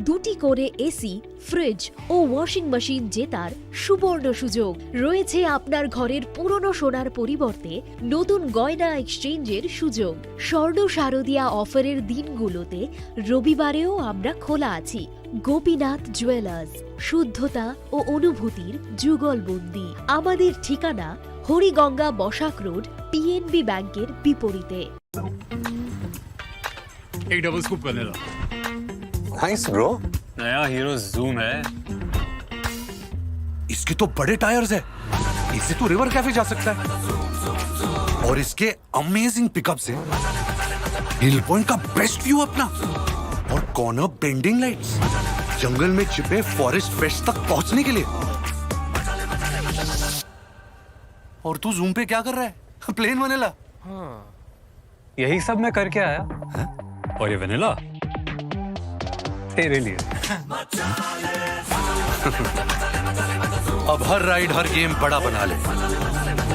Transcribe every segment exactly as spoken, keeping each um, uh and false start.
দুটি করে AC, fridge ও washing machine জেতার সুবর্ণ সুযোগ। রয়েছে আপনার ঘরের পুরনো সোনার পরিবর্তে নতুন গয়না এক্সচেঞ্জের সুযোগ। স্বর্ণ শারদিয়া অফারের দিনগুলোতে রবিবারেও আমরা খোলা আছি। গোপীনাথ জুয়েলার্স, শুদ্ধতা ও অনুভূতির যুগলবন্দি। আমাদের ঠিকানা হরিগঙ্গা বসাক রোড, পিএনবি ব্যাংকের বিপরীতে। एक double scoop vanilla. Thanks bro. नया हीरो जूम है। इसके तो बड़े टायर्स है, इससे तो रिवर कैफे जा सकता है। और इसके अमेजिंग पिकअप्स है, हिल पॉइंट का बेस्ट व्यू अपना, और कॉर्नर बेंडिंग लाइट्स, जंगल में छिपे फॉरेस्ट फ्रेश तक पहुंचने के लिए। और तू जूम पे क्या कर रहा है? Plane vanilla. हाँ। यही सब मैं करके आया। हैं? और ये वनीला तेरे लिए। अब हर राइड, हर गेम बड़ा बना ले।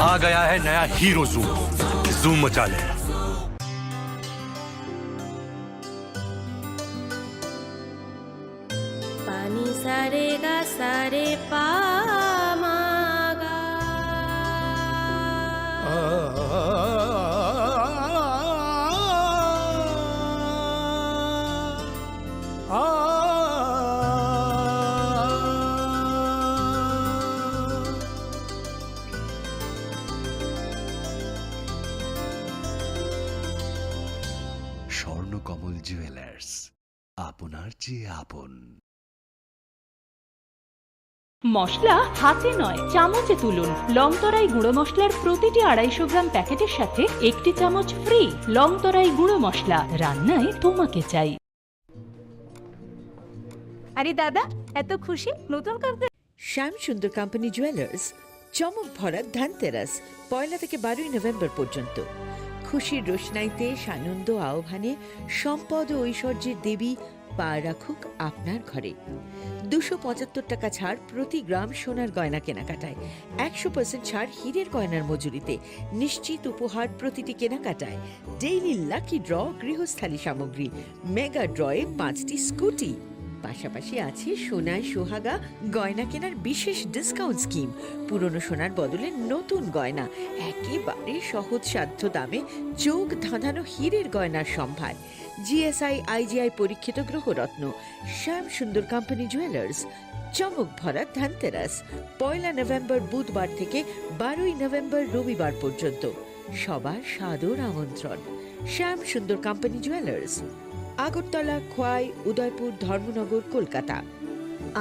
आ गया है नया हीरो जूम। जूम मचा ले। Pani sa re ga sa re pa ma ga. Swarnakamal jewellers, আপনার চেয়ে আপন। মশলা হাতে নয়, চামচে তুলুন। লংতরাই গুঁড়ো মশলার প্রতিটি আড়াইশো গ্রাম প্যাকেটের সাথে একটি চামচ ফ্রি। লংতরাই গুঁড়ো মশলা, রান্নায় তোমাকে চাই। আরে দাদা, এত খুশি, নতুন কাপড়? শ্যাম সুন্দর কোম্পানি জুয়েলার্স, চমক ভরা ধনতেরাস, পয়লা থেকে বারোই নভেম্বর পর্যন্ত। খুশির রোশনাইতে, সানন্দ আহ্বানে, সম্পদ ও ঐশ্বর্যের দেবী পা রাখুক আপনার ঘরে। দুশো পঁচাত্তর টাকা ছাড় প্রতি গ্রাম সোনার গয়না কেনাকাটায়, একশো পার্সেন্ট ছাড় হীরের গয়নার মজুরিতে, নিশ্চিত উপহার প্রতিটি কেনাকাটায়, ডেইলি লাকি ড্র, গৃহস্থালী সামগ্রী, মেগা ড্রয়ে পাঁচটি স্কুটি। পাশাপাশি আছে সোনায় সোহাগা গয়না কেনার বিশেষ ডিসকাউন্ট স্কিম। পুরনো সোনার বদলে নতুন গয়না, একেবারে সহজসাধ্য দামে চোখ ধাঁধানো হীরের গয়নার সম্ভার। জিএসআই আইজিআই পরীক্ষিত গ্রহরত্ন। শ্যাম সুন্দর কোম্পানি জুয়েলার্স। চমক ভরা ধনতেরাস, পয়লা নভেম্বর বুধবার থেকে বারোই নভেম্বর রবিবার পর্যন্ত। সবার সাদর আমন্ত্রণ। শ্যাম সুন্দর কোম্পানি জুয়েলার্স, আগরতলা, খোয়াই, উদয়পুর, ধর্মনগর, কলকাতা।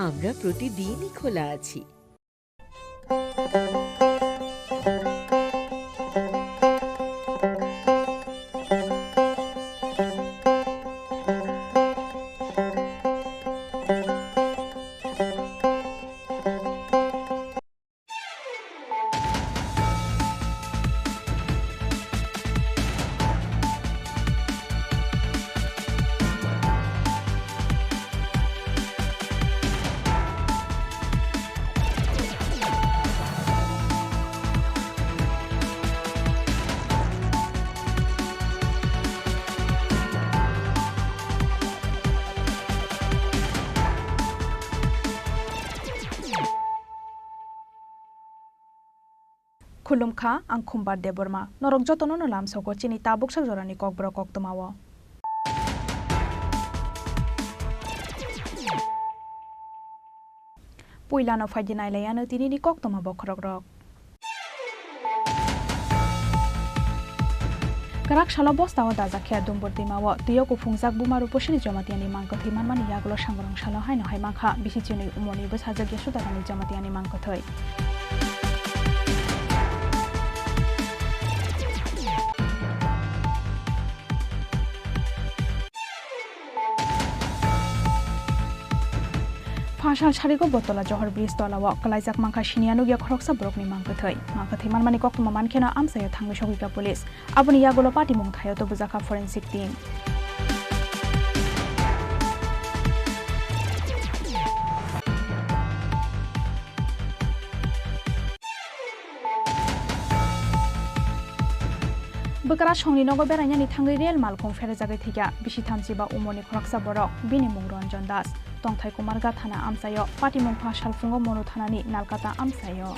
আমরা প্রতিদিনই খোলা আছি। Khulumkha, ang Khumbar Debbarma. Norok jotono no lamsogo chini tabuksa jorani kokborok koktwmao. Puilano phaidi nailaiano tinini koktwma bokhorokrok. Kwrak salo bostao dajak khe Dumbur twimao twio kuphungjak buma Rupasini Jamatiani mangkwthwi manmani yagulo sangrong salo haino hai mankha bisi chinwi umorni bwsajwk Yasodharani Jamatiani mangkwthwi. Phasal sarigo Botola Johor Bridge tolao kwlaijak mankha siniya nukya khoroksa borokni mangkwthwi. Mangkwthwi manmani koktwma mankheno amchaio thangwi sogwikha police. Aboni yagulo patimung thaio tubujakha forensic team. Bwkrasongni nogo berainani thangwi rel malkhung pherejagwi thwikha bisi thamchi ba umorni khoroksa borok, bini mung Ranjan Das. Tongthai Kumarghat thana amchaio patimung pha salphungo Monu thanani Nalkata amchaio.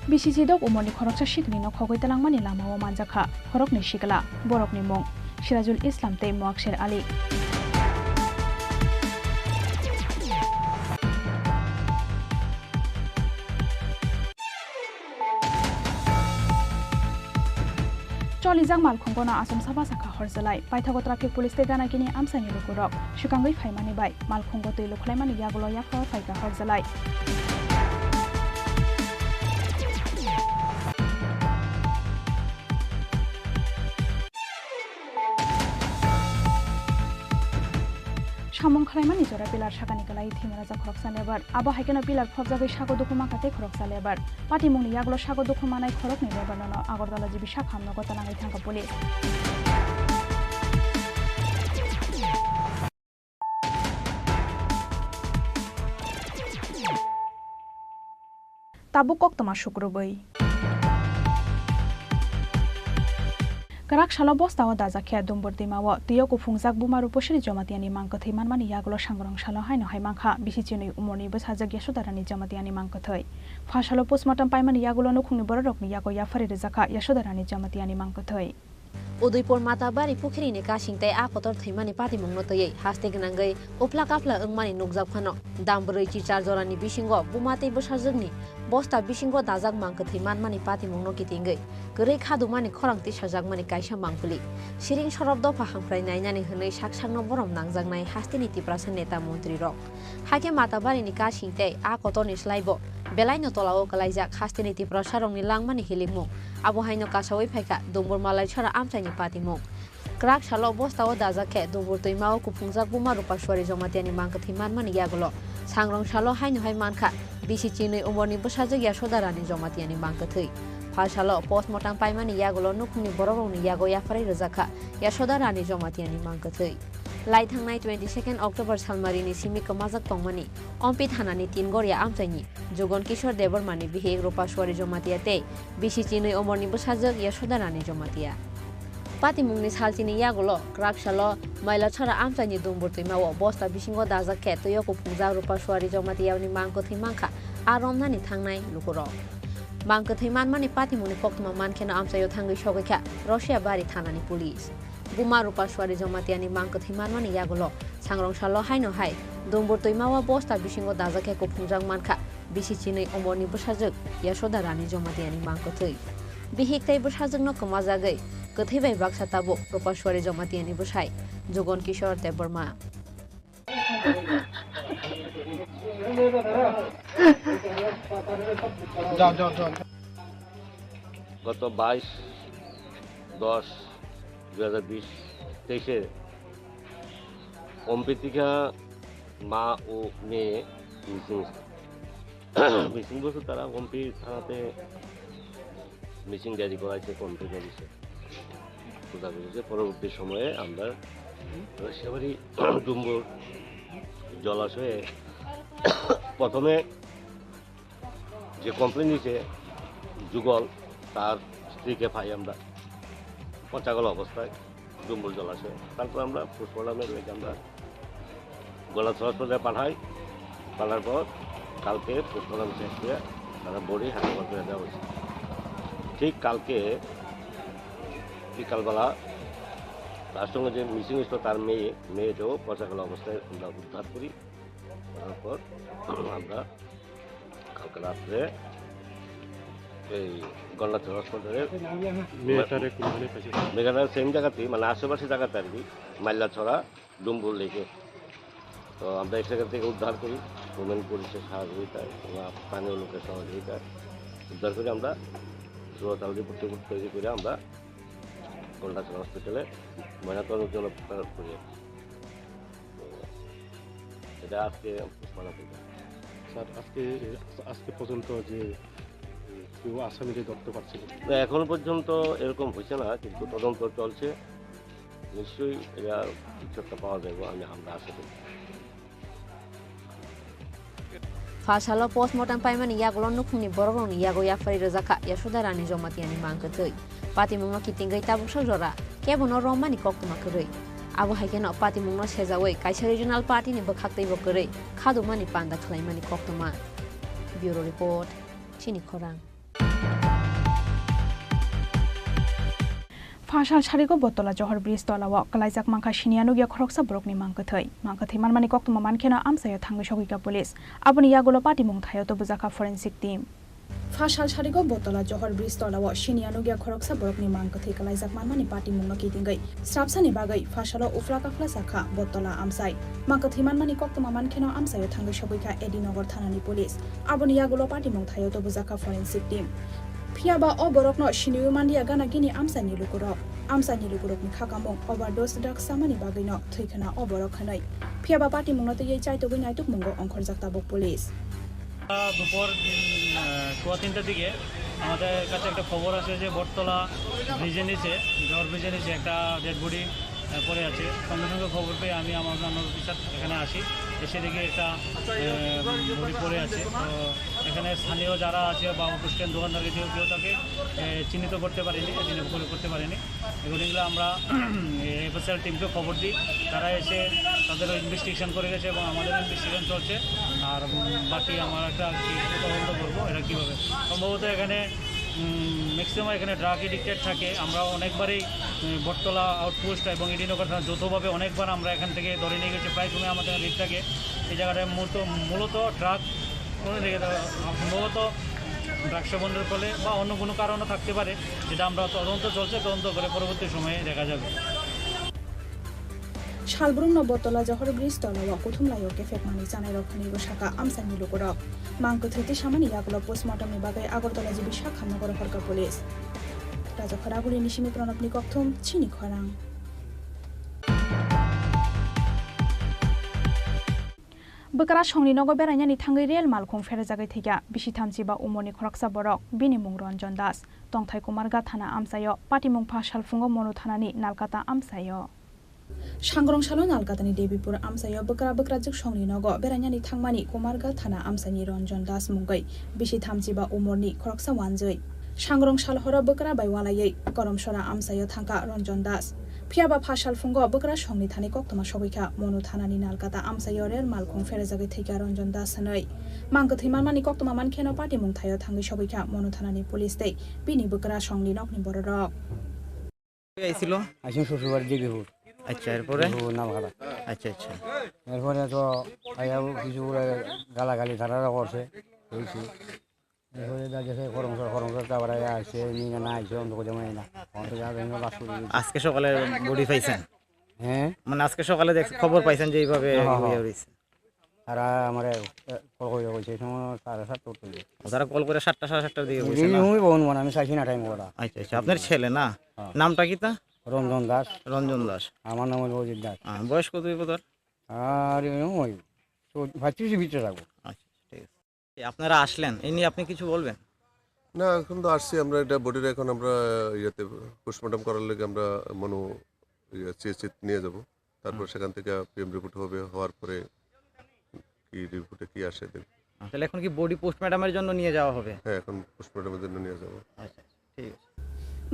Bisi chidok umorni khoroksa sikni nokhogwi twlangmani lamao manjakha khoroknwi sikla, borokni mung Sirajul Islam tei Muaksher Ali. Cholijak malkhungono achomsa bwsakha horjalai. Paithago traffic police tei ganagini amchaini lukurok swkangwi phaimani bai malkhungo twi lukhwlaimani yagulo yapharo phaikha horjalai. Samung khlaimani jora pillar sakani kwlai thwimarajak khoroksa lebar. Abo hai kheno pillar phobjagwi sago dukhu mankha tei khoroksa lebar. Patimungni yagulo sago dukhu manai khoroknwi lebar nono Agartala G B sak hamnogo twlangwi thangkha police. Tabuk koktwma sukrubwi. Kwrak salo bosta o dajak khe Dumbur twima o twi o kuphungjak buma Rupaswari Jamatia ni mang kwthwi manmani yagulo sangrong salo haino hai mankha bisi chinwi umorni bwsajwk Yashoda Rani Jamatia ni mang kwthwi. Pha salo postmortem paimani yagulo nukhungni bororokni yago yapharwi rwjakha Yashoda Rani Jamatia ni mang kwthwi. Udaipur Matabari Pukhiri ni kasing tei a kotor thwimani patimungno twiwi haste gwnangwi uphla kaphla wngmani nukjak phano, dam bwrwi chichar jorani bisingo buma tei bwsajwkni bosta bisingo dajak mang kwthwi manmani patimungno kitingwi kwrwi khadumani khorang tisajakmani kaisa mangpili siring sorop dopha hamphrai nainani hwnwi sak sakno borom nangjaknai hasteni Tiprasa neta montrirok. Hakhe Matabarini kasing tei a kotorni slaibo belaino tolao kwlaijak hasteni Tiprasarokni langmani hilikmung. Abo haino kasaui phaikha Dumbur Malaisora amchaini patimung. Kwrak salo bostao dajak khe Dumbur twimao kuphungjak buma Rupaswari Jamatiani mang kwthwi manmani yagulo sangrong salo haino hai mankha bisi chinwi umorni bwsajwk Yashoda Rani Jamatiani mang kwthwi. Pha salo postmortem paimani yagulo nukhungni borokrokni yago yapharwi rwjakha Yashoda Rani Jamatiani mang kwthwi. Lai thangnai twenty second October salmarini simi kwmajak tongmani Ompi thanani Tingoria amchaini Jugon Kishore Debbarmani bihik Rupaswari Jamatia tei bisi chinwi umorni bwsajwk Yashoda Rani Jamatia. Patimungni salchini yagulo kwrak salo Mailachora amchaini Dumbur twimao bosta bisingo dajak khe twio kuphungjak Rupaswari Jamatiani mang kwthwi mankha a romnani thangnai lukurok. Mang kwthwi manmani patimungni koktwma mankheno amchaio thangwi sogwikha Rosia Bari thanani police. Buma Rupaswari Jamatiani mang kwthwi manmani yagulo sangrong salo haino hai Dumbur twimao bosta bisingo dajak khe kuphungjak mankha bisi chinwi umorni bwsajwk Yashoda Rani Jamatiani mang kwthwi. Bihik tei bwsajwkno kwmajagwi kwthwi bai baksa tabuk Rupaswari Jamatiani bwsai Jugon Kishore Debbarma. গত বাইশ দশ দুই হাজার বিশ তেইশে অম্পিতিকা মা ও মেয়ে মিসিং। মিসিং বলতে তারা অম্পি থানাতে মিসিং ডায়েরি করা হয়েছে, কমপ্লেন দিছে। খোঁজাখুঁজি হয়েছে। পরবর্তী সময়ে আমরা রসিয়াবাড়ি ডুম্বুর জলাশয়ে প্রথমে যে কমপ্লেন দিছে যুগল, তার স্ত্রীকে পাই আমরা পচাগলা অবস্থায় ডুম্বুর জলাশয়ে। তারপর আমরা পোস্টমর্টমে রয়েছে আমরা গলাচড়া হসপিটালে পাঠাই। পাঠার পর কালকে পোস্টমর্টম শেষ করে তারা বডি হাসপাতালে দেওয়া হয়েছে। ঠিক কালকে বিকালবেলা তার সঙ্গে যে মিসিং হয়েছিল তার মেয়ে, মেয়েকেও পচাগলা অবস্থায় আমরা উদ্ধার করি। করার পর আমরা কালকে রাত্রে এই গন্ডাছড়া হসপিটালে মেয়েটারে কোনখানে পাইছে? মেয়েটা সেম জায়গাতেই, মানে আশেপাশে জায়গাতে আর কি, মাইলাছড়া, ডুম্বুর লেকে। তো আমরা এক জায়গা থেকে উদ্ধার করি, উমেন পুলিশের সহযোগিতায় এবং স্থানীয় লোকের সহযোগিতায় উদ্ধার করে আমরা সুরতাল রিপোর্ট টিপোর্ট তৈরি করে আমরা গন্ডাছড়া হসপিটালে ময়নাতদন্তের জন্য প্রেরণ করি। তো এটা আজকে পোস্টমর্টম হইল। স্যার, আজকে, আজকে পর্যন্ত যে, এ, কেউ আসামিকে ধরতে পারছে না? না, এখনো পর্যন্ত এরকম হয়েছে না, কিন্তু তদন্ত চলছে। নিশ্চয়ই এরা কিছু একটা পাওয়া যাবে, আমি, আমরা আশা করি। Pha salo postmortem paimani yagulo nukhungni borokrokni yago yapharwi rwjakha Yashoda Rani Jomatiani mangkwthwi. Patimungno kitingwi tabuksa jora kebono rommani koktwma kwrwi. Abo hai kheno patimungno sejaui kaisa regional party ni bwkhaktwibo kwrwi khadumani panda khlaimani koktwma. Bureau Report, Chini Khorang. Pha sal sarigo Bottola Johor Bridge tolao kwlaijak mankha siniya nukya khoroksa borokni mangkwthwi. Mangkwthwi manmani koktwma mankheno amchaio thangwi sogwikha police. Aboni yagulo patimung thaio tubujak kha forensic team. Pha sal sarigo Bottola Johor Bridge tolao siniya nukya khoroksa borokni mangkwthwi kwlaijak manmani patimungno kitingwi srapsani bagwi pha salo uphla kaphla sakha Bottola amchai. Mangkwthwi manmani koktwma mankheno amchaio thangwi sogwikha A D Nagar thanani police. Aboni yagulo patimung thaio tubujak kha forensic team. Phiya ba o borokno siniwi manliya gana gini amchaini lukurok. Amchaini lukurokni khakamung overdose drugs chamani bagwino thwi khna o borok hwnwi. Phiya ba patimungno twiwi chaitugwi naitukmungo ongkhorjak tabuk police. দুপুর, উম, আহ, সোয়া তিনটার দিকে আমাদের কাছে একটা খবর আসে যে বটতলা ব্রিজের নিচে, জহর ব্রিজের নিচে একটা ডেড বডি, আহ, পড়ে আছে। সঙ্গে সঙ্গে খবর পেয়ে আমি আমার অন্যান্য অফিসার এখানে আসি, এসে দেখি একটা, আহ, বডি পড়ে আছে। তো এখানে স্থানীয় যারা আছে বা অটো স্ট্যান্ড দোকানদার কেউ, কেউ তাকে, আহ, চিহ্নিত করতে পারেনি, আইডেন্টিফাই করতে পারেনি। অ্যাকর্ডিংলি আমরা এফএসএল টিমকে খবর দিই, তারা এসে তাদের ইনভেস্টিগেশন করে গেছে এবং আমাদের ইনভেস্টিগেশন চলছে। আর, উম, বাকি আমরা একটা কি তদন্ত করবো, এটা কীভাবে সম্ভবত এখানে, উম, ম্যাক্সিমাম এখানে ড্রাগ এডিক্টেড থাকে। আমরা অনেকবারই, উম, বটতলা আউটপোস্ট এবং এডিনগর থানা যৌথভাবে অনেকবার আমরা এখান থেকে ধরে নিয়ে গেছি, প্রায় সময় আমাদের রেড থাকে এই জায়গাটায়। মূলত, মূলত ড্রাগ কোনো দিকে, সম্ভবত ড্রাগ সেবনের ফলে বা অন্য কোনো কারণও থাকতে পারে, যেটা আমরা তদন্ত চলছে, তদন্ত করে পরবর্তী সময়ে দেখা যাবে। Salbrumno Bottola Johor Bridge tolao kuthumlaio kephek manwi chanairok hwnwi bwsakha amchaini lukurok. Mang kwthwi twi samani yagulo postmortemni bagwi Agartala G B Sakhamnagar horkha police. Raja Khoragulini simi Pranabni kokthum, Chini Khorang. Bwkra songni nogo berainani thangwi rel malkhung pherjagwi thwikha bisi thamchi ba umorni khoroksa borok, bini mung Ranjan Das. Tongthai Kumarghat thana amchaio, patimung pha salphungo Monu thanani Nalkata amchaio. Sangrong salo Nalkatani Debipur amchaio bwkra bwkrajwk songni nogo berainani thangmani Kumarghat thana amchaini Ranjan Das mungwi bisi thamchi ba umorni khoroksa wanjwi. Sangrong sal horo bwkra bai walaiwi Koromsora amchaio thangkha Ranjan Das. Phiya ba pha salphungo bwkra songni thani koktwma sogwikha Monu thanani Nalkata amchaio rel malkhung pherjagwi thwikha Ranjan Das hwnwi. Mang kwthwi manmani koktwma mankheno patimung thaio thangwi sogwikha Monu thanani police tei bini bwkra songni nokni bororok. আইছিল? আইছিল শ্বশুরবাড়ি দেবীপুর। আচ্ছা, এরপরে? দেবীপুর নামখানা। আচ্ছা, আচ্ছা। এরপরে তো আইয়াও কিছু ওরা গালাগালি তারা করছে, হয়েছে। এরপরে দেখা গেছে খরমসর, খরমসর তারপরে আইয়া আসছে, নিয়ে না আইছে, অন্ধ করে মনে না। অন্ধ করে আমি বাস করে দিয়েছি। আজকে সকালে বডি পাইছেন? হ্যাঁ? মানে আজকে সকালে দেখ-, খবর পাইছেন যে এইভাবে হ্যাঁ, হ্যাঁ, ইয়ে হ্যাঁ। হয়েছে? তারা আমারে, এ, কল করে কইছে, এই সময় সাড়ে সাতটা উঠতে হবে। ও, তারা কল করে সাতটা, সাড়ে সাতটার দিকে কইছে এই না? সময় বহন মানে আমি চাইছি না টাইম ওরা। আচ্ছা, আচ্ছা, আপনার ছেলে না? হ্যাঁ। নামটা কি তা? রঞ্জন দাস। রঞ্জন দাস। আমার নাম হলো অজিত দাস। হ্যাঁ, বয়স কত হইব তার? আর এরকম ওই চৌদ্দ-, পঁয়ত্রিশের ভিতরে থাকবো। আচ্ছা, ঠিক আছে। এই আপনারা আসলেন, এই নিয়ে আপনি কিছু বলবেন? না, এখন তো আসছি আমরা, এটা বডিটা এখন আমরা ইয়েতে পোস্টমর্টম করার লেগে আমরা মনো ইয়ে সিএসসি নিয়ে যাব। তারপর হুম। সেখান থেকে পিএম রিপোর্ট হবে, হওয়ার পরে কি রিপোর্টে কি আসে দেখব। তাহলে এখন কি বডি পোস্টমর্টমের জন্য নিয়ে যাওয়া হবে? হ্যাঁ, এখন পোস্টমর্টমের জন্য নিয়ে যাব। আচ্ছা, ঠিক আছে।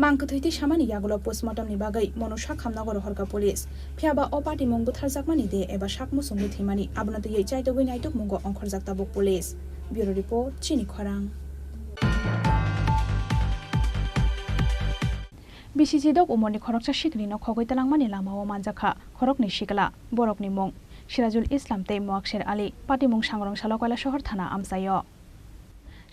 Mang kwthwi twi samani yagulo postmortemni bagwi Monu Sakhamnagar horkha police. Phiya ba o patimung butharjakmani de eba sak muchungwi thwimani, abono twiwi chaitugwi naitukmungo ongkhorjak tabuk police. Bureau Report, Chini Khorang. Bisi chidok umorni khoroksa siklino khogwi twlangmani lamao manjakha khoroknwi sikla, borokni mung Sirajul Islam tei Moaksher Ali, patimung Sangrong salo Koilasohor thana amchaio.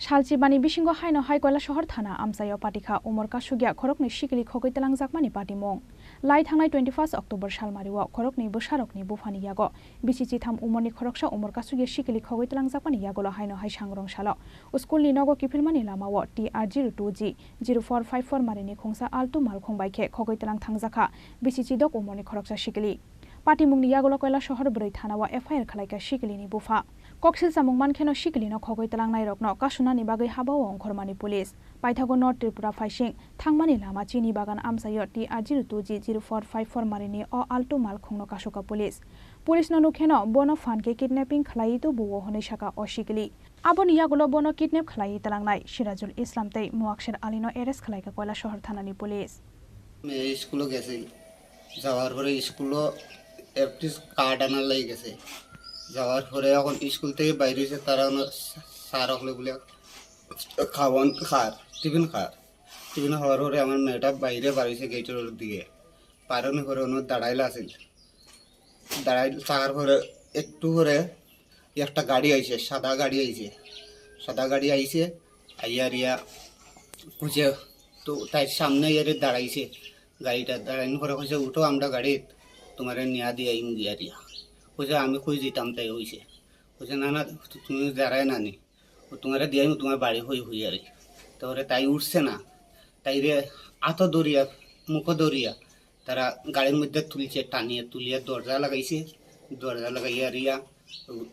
Salchibani bisingo haino hai Koilasohor thana amchaio patikha umor kasugya khoroknwi sikli khogwi twlangjakmani patimung. Lai thangnai twenty first October salmario khoroknwi bwsarokni buphani yago bisi chitham umorni khoroksa umor kasugya sikli khogwi twlangjakmani yagulo haino hai Sangrong salo schoolni nogo kiphilmani lamao T R zero two G zero four five four marini khungsa altu malkhung bai khe khogwi twlang thangjakha bisi chidok umorni khoroksa sikli. Patimungni yagulo Koilasohor bwrwi thanao F I R khwlaikha siklini bupha. Koksil chamung mankheno sikilino khogwi twlangnairokno kasunani bagwi habao ongkhormani police. Paithago North Tripura phaising thangmani lama chini bagan amchaio T R zero two G zero four five four marini o Alto malkhungno kasuka police. Police no nukheno bono phan khe kidnapping khlaiwi tubuo hwnwi saka o sikili. Aboni yagulo bono kidnap khlaiwi twlangnai Sirajul Islam tei Muaksher Alino arrest khlaikha Koilasohor thanani police. মেয়ে স্কুলো গেছে, যাওয়ার পরে স্কুলো একটি কার্ড আনার লাগি গেছে। যাওয়ার পরে এখন স্কুল থেকে বাইরে হয়েছে, তারা ওনার স্যার হকলে বলে খাওয়ান খার, টিফিন খার। টিফিন খাওয়ার পরে আমার মেয়েটা বাইরে বার হয়েছে গেটের দিকে। বারোনি পরে ওনার দাঁড়াইল আছিল। দাঁড়াই থাকার পরে একটু পরে একটা গাড়ি আইছে, সাদা গাড়ি আইছে। সাদা গাড়ি আইছে, আইয়া রিয়া কইছে, তো তাই সামনে এরে দাঁড়াইছে। গাড়িটা দাঁড়ানোর পরে কইছে, "উঠো, আমরা গাড়িত তোমারে নিয়া দিয়ে আইম গিয়া রিয়া।" কইছে, "আমি কই যেতাম?" তাই হইছে। কইছে, "না, না, তুমি দাঁড়ায় না নি।" ও তোমারে দিয়ে আমি তোমার বাড়ি হই হই আর কি। তারপরে তাই উঠছে না, তাইরে আতো দরিয়া, মুখো দরিয়া, তারা গাড়ির মধ্যে তুলছে, টানিয়ে তুলিয়া দরজা লাগাইছে, দরজা লাগাইয়া রিয়া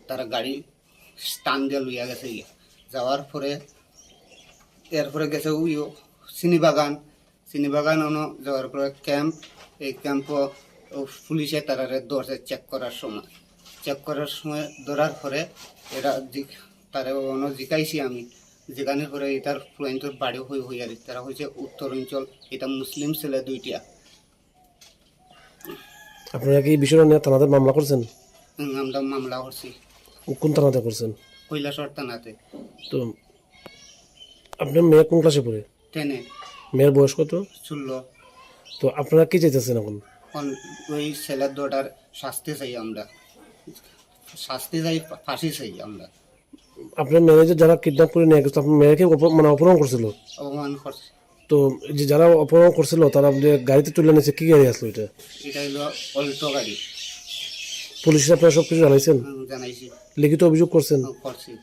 তারা গাড়ি স্টান দিয়ে লইয়া গেছে গিয়া। যাওয়ার পরে এরপরে গেছে উইও চিনি বাগান, চিনি বাগান অনো যাওয়ার পরে ক্যাম্প, এই ক্যাম্পও পুলিশে তারারে ধরছে চেক করার সময়। চেক করার সময় ধরার পরে এরা জি-, তারে অনো জিকাইছি আমি, জিকানোর পরে এটার ফুলাইন্তর বাড়ি হই হই আর তারা হয়েছে উত্তর অঞ্চল, এটা মুসলিম ছেলে দুইটা। আপনারা কি এই বিষয়টা নিয়ে থানাতে মামলা করছেন? হুম, আমরা মামলা করছি। কোন থানাতে করছেন? কৈলাসহর থানাতে। তো আপনার মেয়ে কোন ক্লাসে পড়ে? টেনে। মেয়ের বয়স কত? ষোলো। তো আপনারা কি চাইতেছেন এখন? এখন ওই ছেলের দুটার শাস্তি চাই আমরা, শাস্তি চাই, ফাঁসি চাই আমরা। আপনার মেয়েরে যে যারা কিডন্যাপ করে নিয়ে গেছিল, আপনার মেয়েকে অপ-, মানে অপহরণ করছিল? অপমান করছে। তো যে যারা অপহরণ করছিল, তারা যে গাড়িতে তুলে নিয়েছে, কি গাড়ি আসলো এটা? এটা হলো অল্টো গাড়ি। পুলিশে আপনারা সব কিছু জানাইছেন? হুম, জানাইছি। লিখিত অভিযোগ করছেন? হুম, করছি।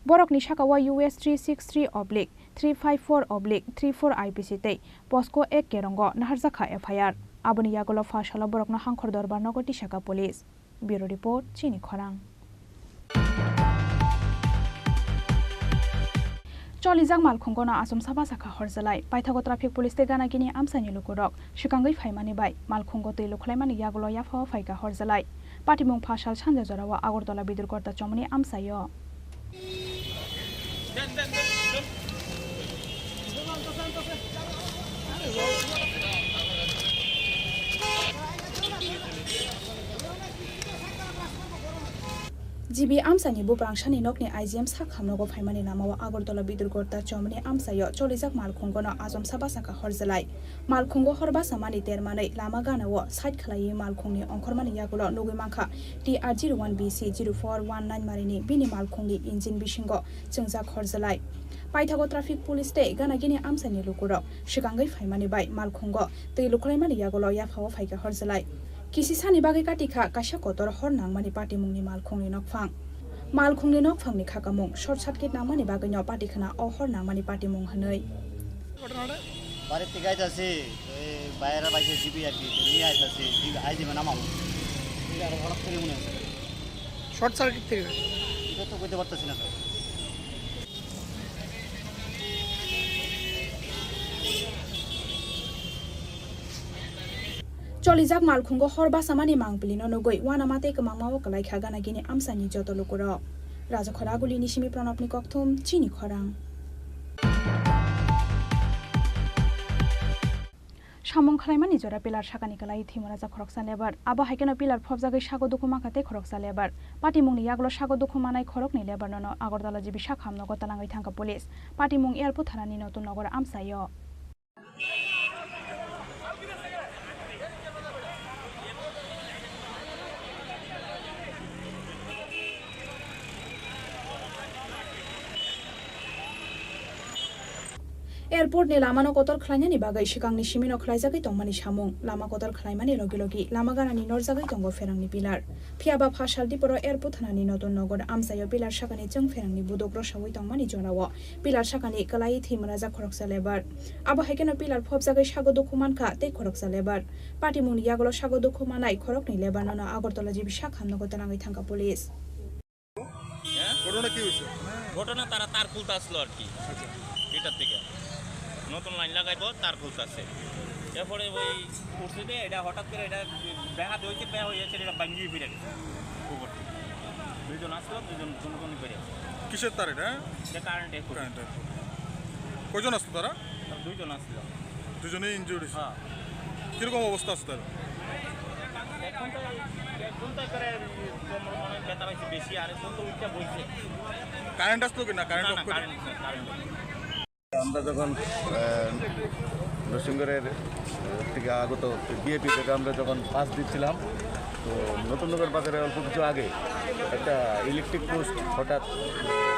Borokni saka o U S three six three oblique three five four oblique three four I P C tei POCSO ek kerongo naharjakha F I R. Aboni yagulo pha salo borokno Hangkhor Dorbar nogo tisaka police. Bureau report, Chini Khorang. Cholijak malkhungono achomsa bachakha horjalai. Paithago traffic police tei gana gini amchaini lukurok swkangwi phaimani bai malkhungo twi lukhwlaimani yagulo yaphao phaikha horjalai. Patimung pha sal sanja jorao Agartala Bidurgorta chomoni amchaio. G B amchaini buprangsani nokni I G M sak hamnogo phaimani lamao Agartala Bidurgorta chomoni amchaio cholijak malkhungono achomsa bachakha horjalai. Malkhungo hor bachamani termanwi lama ganao side khlaiwi malkhungni ongkhormani yagulo nugwi mankha T R zero one B C zero four one nine marini bini malkhungni engine bisingo chwngjak horjalai. Paithago traffic police tei gana gini amchaini lukurok swkangwi phaimani bai malkhungo twi lukhwlaimani yagulo yaphao phaikha horjalai. Kisi sani bagwi katikha kaisa kotor hor nangmani patimungni malkhungni nokphang. Malkhungni nokphangni khakamung short circuit nangmani bagwino patikhana o hor nangmani patimung hwnwi. বাড়ির থেকে আইতাছি, এই বাইরে বাইকে জিবি আর কি, তো নিয়ে আইতাছি, জিবি আই দিবেন আমার। ঠিক আছে, হঠাৎ করে মনে হচ্ছে। শর্ট সার্কিট থেকে? এটা তো কইতে পারতেছি না, sir. Cholijak malkhungo hor bachamani mangpilino nugwi uanama tei kwmangmao kwlaikha gana gini amchaini joto lukurok. Rajakhor Agulini simi Pranabni kokthum, Chini Khorang. Samung khlaimani jora pillar sakani kwlai thwimorajak khoroksa lebar. Abo hai kheno pillar phobjagwi sago dukhu mankha tei khoroksa lebar. Patimungni yagulo sago dukhu manai khoroknwi lebar nono Agartala G B sak hamnogo talangwi thangkha police. Patimung Airport thanani Notun Nogor amchaio. Airport ni lama no kotor khlainani bagwi swkangni simi no khlaijagwi tongmani samung. Lama kotor khlaimani logi logi lama ganani norjagwi tongo pherangni pillar. Phiyaba pha sal diporo airport thanani Notun Nogor amchaio pillar sakani chwng pherangni buduk rosaui tongmani jorao pillar sakani kwlai thwimorajak khoroksa lebar. Abo hai kheno pillar phobjagwi sago dukhu mankha tei khoroksa lebar. Patimungni yagulo sago dukhu manai khoroknwi lebar nono Agartala G B sak hamnogo talangwi thangkha police. ঘটনা কি হয়েছে? ঘটনা তারা তার খুলতে আসলো আর কি, আচ্ছা। এটার থেকে নতুন লাইন লাগাইবো, তার খুলতে আসে। এরপরে ওই উঠছে যে এটা হঠাৎ করে এটা ব্যাহাত হয়েছে, ব্যাহ হয়েছে, এটা ভাঙ্গি ফিরে গেছে উপর থেকে। দুইজন আসলো, দুইজন কোনো কোনো করে। কিসের তার এটা? এটা কারেন্টের খুঁটি। কারেন্টের খুঁটি। কয়জন আসলো তারা? তারা দুইজন আসলো। দুজনেই ইনজুর্ড হয়েছে? হ্যাঁ। কিরকম অবস্থা আছে তার? এখন তো, এখন তো করে কোমর মনে হয় ব্যথা পাইছে বেশি, আর এখন তো উঠতে বইছে। কারেন্ট আসলো কি না? কারেন্ট না, অফ না, করে? কারেন্ট নেই, কারেন্ট নেই। আমরা যখন, আহ, নরসিংগড়ের, আহ, থেকে আগত বিএপি থেকে আমরা যখন পাস দিচ্ছিলাম, তো নতুননগর বাজারে অল্প কিছু আগে একটা ইলেকট্রিক পোস্ট হঠাৎ, আহ,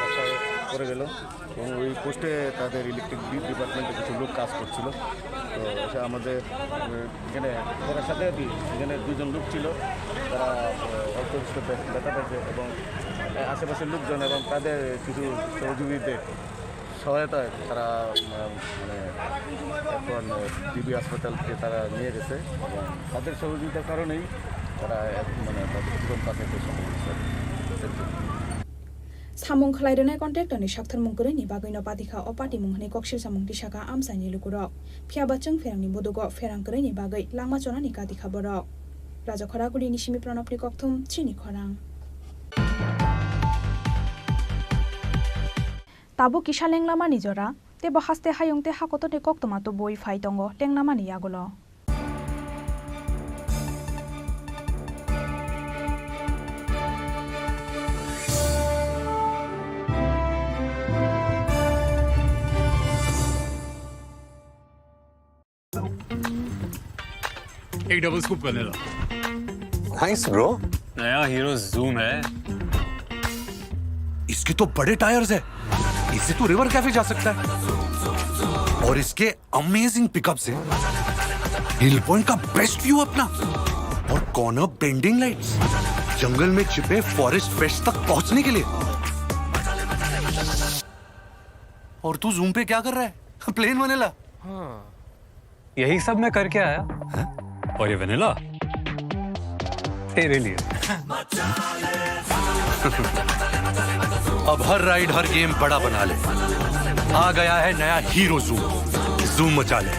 রাস্তায় পড়ে গেল। এবং ওই পোস্টে তাদের ইলেকট্রিক ডি-, ডিপার্টমেন্টে কিছু লোক কাজ করছিল। তো এসে আমাদের, আহ, এখানে করার সাথে সাথে এখানে দুজন লোক ছিল, তারা, আহ, অল্প কিছু ব্য-, ব্যথা পাইছে এবং, আহ, আশেপাশের লোকজন এবং তাদের কিছু সহযোগীদের সহায়তায় তারা, আহ, মানে, এখন, আহ, ডিবি হাসপাতাল থেকে তারা নিয়ে গেছে এবং তাদের সহযোগিতার কারণেই তারা এক-, মানে, তাদের জীবন বাঁচাতে সক্ষম হয়েছে। Samung khlai rwnai contractor ni saktharmung kwrwini bagwino patikha o patimung hwnwi kok silsamung tisakha amchaini lukurok. Phiyaba chwng pherangni budugo pherang kwrwini bagwi langma chonani katikha borok. Rajakhora Gulini simi Pranobni kokthum chini khorang. Tabuk kisa lenglamani jora, teibo haste hayung tei hakotorni koktwma tubui phai tongo lenglamani yagulo. एक double scoop vanilla. Thanks, bro। नया hero zoom है। इसके तो बड़े टायर्स है, इससे तो river cafe जा सकता है। और इसके अमेजिंग पिकअप से हिल पॉइंट का बेस्ट व्यू अपना। और कॉर्नर बेंडिंग लाइट्स, जंगल में छिपे फॉरेस्ट फ्रेश तक पहुंचने के लिए। और तू जूम पे क्या कर रहा है? Plain vanilla. हाँ। यही सब मैं करके आया। हैं? और ये वेनिला तेरे लिए। अब हर राइड, हर गेम बड़ा बना ले। आ गया है नया हीरो जूम। जूम मचा ले।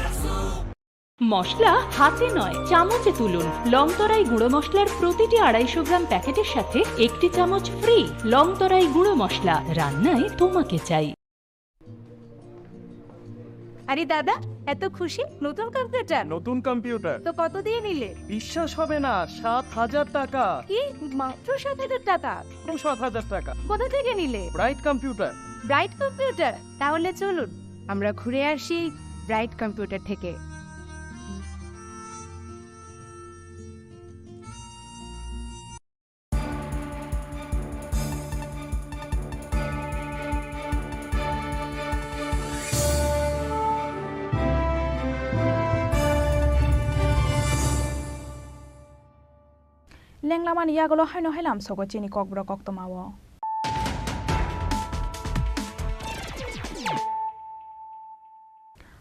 মশলা হাতে নয়, চামচে তুলুন। লংতরাই গুঁড়ো মশলার প্রতিটি আড়াইশো গ্রাম প্যাকেটের সাথে একটি চামচ ফ্রি। লংতরাই গুঁড়ো মশলা, রান্নায় তোমাকে চাই। আরে দাদা, এত খুশি? নতুন কম্পিউটার? নতুন কম্পিউটার। তো কত দিয়ে নিলে? বিশ্বাস হবে না, সাত হাজার টাকা। কি? মাত্র সাত হাজার টাকা? মাত্র সাত হাজার টাকা। কোথা থেকে নিলে? Bright computer. Bright computer? তাহলে চলুন, আমরা ঘুরে আসি ব্রাইট কম্পিউটার থেকে। Lenglamani yagulo haino hai lamsogo chini kokborok koktwmao.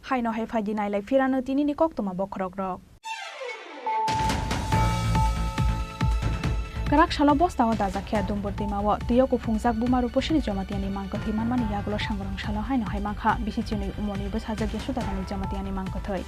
Haino hai phaidi nailai phirano tinini koktwma bokhorokrok. Kwrak salo bostao dajak khe Dumbur twimao twio kuphungjak buma Rupasini Jamatiani mang kwthwi manmani yagulo sangrong salo haino hai mankha bisi chinwi umorni bwsajwk Yasodharani Jamatiani mang kwthwi.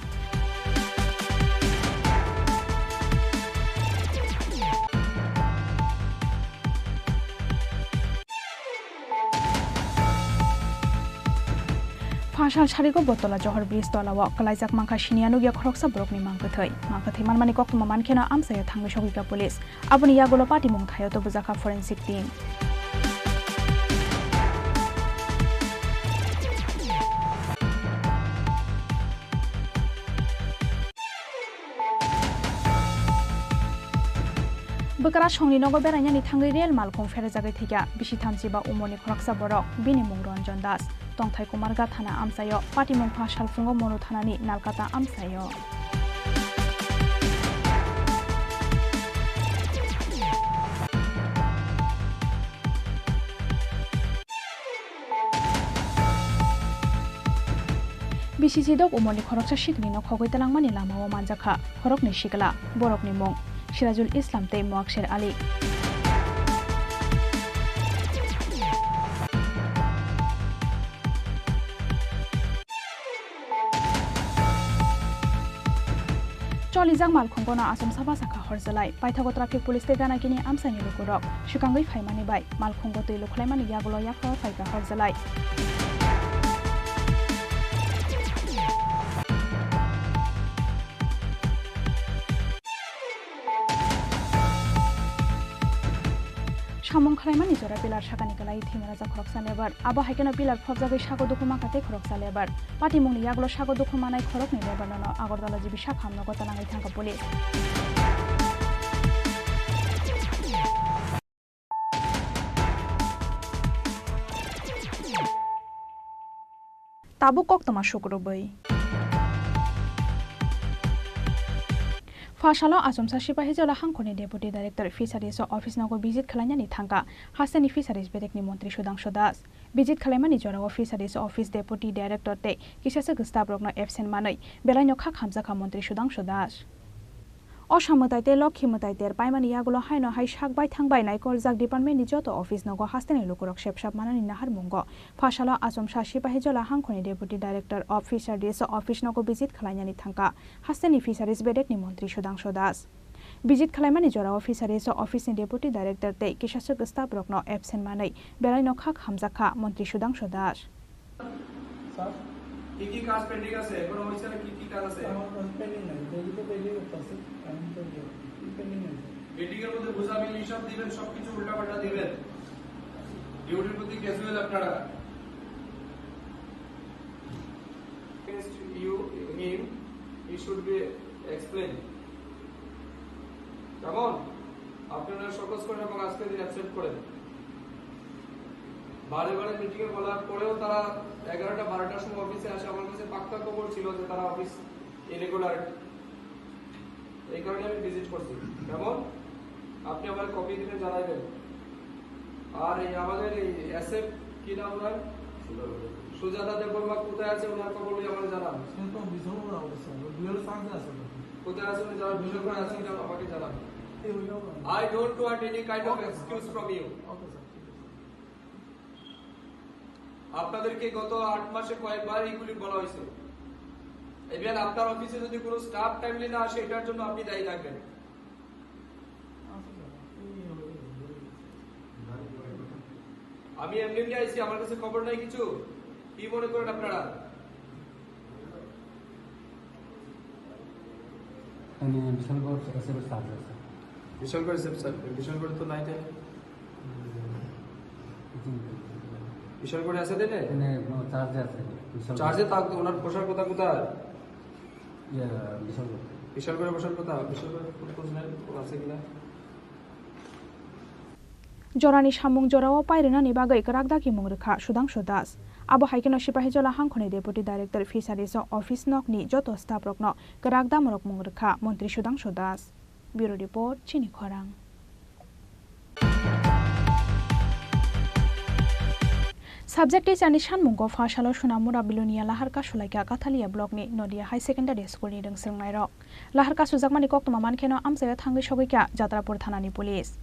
Phasal sarigo Botola Johor Bridge tolao kwlaijak mankha siniya nukya khoroksa borokni mang kwthwi. Mang kwthwi manmani koktwma mankheno amchaio thangwi sogwikha police. Aboni yagulo patimung thaio tubujakha forensic team. Bwkrasongni nogo berainani thangwi rel malkhung pherajagwi thwikha bisi thamchiba umorni khoroksa borok, bini mung Ranjan Das. Tongthai Kumarghat thana amchaio, patimung pha salphungo Monu thanani Nalkata amchaio. Bisi sidok umorni khoroksa sikni nok khogwi twlangmani lamao manjakha khoroknwi sikla, borokni mung Sirajul Islam tei Muaksher Ali. Tolijak malkhungono achomsa bwsakha horjalai. Paithago traffic police tei ganagini amchaini lukurok swkangwi phaimani bai malkhungo twi lukhwlaimani yagulo yapharo phaikha horjalai. Samung khlaimani jora pillar sakani kwlai thwimani rajak khoroksa lebar. Abo hai kheno pillar phobjagwi sago dukhu mankha tei khoroksa lebar. Patimungni yagulo sago dukhu manai khoroknwi lebarno Agartala G B sak hamnogo talangwi thangkha police. Tabuk koktwma sukrubwi. Phasalo achomsa Sipahijola hangkhorni Deputy Director Fisheries o office nogo visit khwlainani thangkha hasteni Fisheries bedekni montri Sudhangshu Das. Visit khwlaimani jorao Fisheries office Deputy Director tei kisaswk staff rokno absent manwi belaino khak hamjakha montri Sudhangshu Das. Osa mwtai tei Lokhi mwtai ter paimani yagulo haino hai sak bai thang bai naikoljak department ni joto office nogo hasteni lukurok sepsap manani naharmungo phasalo achomsa Sipahijola hangkhorni Deputy Director of Fisheries office nogo visit khwlainani thangkha hasteni Fisheries bedekni montri Sudhangshu Das. Visit khwlaimani jorao Fisheries office ni Deputy Director tei kisaswk staff rokno absent manwi belaino khak hamjakha montri Sudhangshu Das. Sir, কি কি কাজ পেন্ডিং আছে? এখনো হয়েছে না? কি কি কাজ আছে? আমার কাজ পেন্ডিং নাই, ডেইলি তো ডেইলি করতেছি, আমি তো পেন্ডিং নাই। মিটিং এর মধ্যে বুঝাবি, হিসাব দিবেন, সবকিছু উল্টাপাল্টা দিবেন। ডিউটির প্রতি ক্যাজুয়াল আপনারা। Against you, him, he should be explained. কেমন? আপনারা শোকজ করেন এবং আজকের দিন অ্যাবসেন্ট করেন। বারে বারে মিটিং এ বলার পরেও তারা এগারোটা বারোটার সময় অফিসে আসে। আমার কাছে পাক্কা খবর ছিল যে তারা অফিস ইরেগুলার, এই কারণে আমি ভিজিট করছি। কেমন? আপনি আমার কপি দিবেন, জানাইবেন। আর এই আমাদের এই এসএফ, কি নাম ওনার? সুজাতা দেববর্মা কোথায় আছে, ওনার খবর নিয়ে আমাকে জানান। সে তো বিশালগড় অবস্থা, বিশালগড় চান্স আছে তো। কোথায় আছে উনি জানান, বিশালগড় আছে কিনা আমাকে জানান। এই হইল না। I don't want any kind of excuse from you. Okay sir, ঠিক আছে। আপনাদেরকে গত আট মাসে কয়েকবার এইগুলি বলা হয়েছে। ইভেন আপনার অফিসে যদি কোনো স্টাফ টাইমলি না আসে, এটার জন্য আপনি দায়ী থাকবেন। আমি এমনি এমনি আইছি, আমার কাছে খবর নাই কিছু। কি মনে করেন আপনারা? এনে বিশালগড় এসএফ এর সাথে আছে। বিশালগড় এসএফ স্যার, বিশালগড় তো নাই তাই। বিশালগড়ে আছে তাই না? এনে চার্জে আছে। বিশালগড়। চার্জে থাকতো, ওনার পোশাক কোথা কোথায়? ইয়ে, বিশালগড়। বিশালগড়ে বসার কথা, বিশালগড়ে খোঁজ নেন, ও আছে কিনা? Jorani samung jorao pairwnani bagwi kwrak dagimung rwkha Sudhangshu Das. Abo hai kheno Sipahijola hangkhorni Deputy Director Fisheries o office nokni joto staff rokno kwrak damrokmung rwkha Montri Sudhangshu Das. Bureau Report, Chini Khorang. Subject teacher ni sanmungo phasalo Sonamura Bilonia lahar kasulaikha Kathalia block ni Nodia High Secondary School ni rwngsrwngnairok. Lahar kasujakmani koktwma mankheno amchaio thangwi sogwikha Jatrapur thanani police.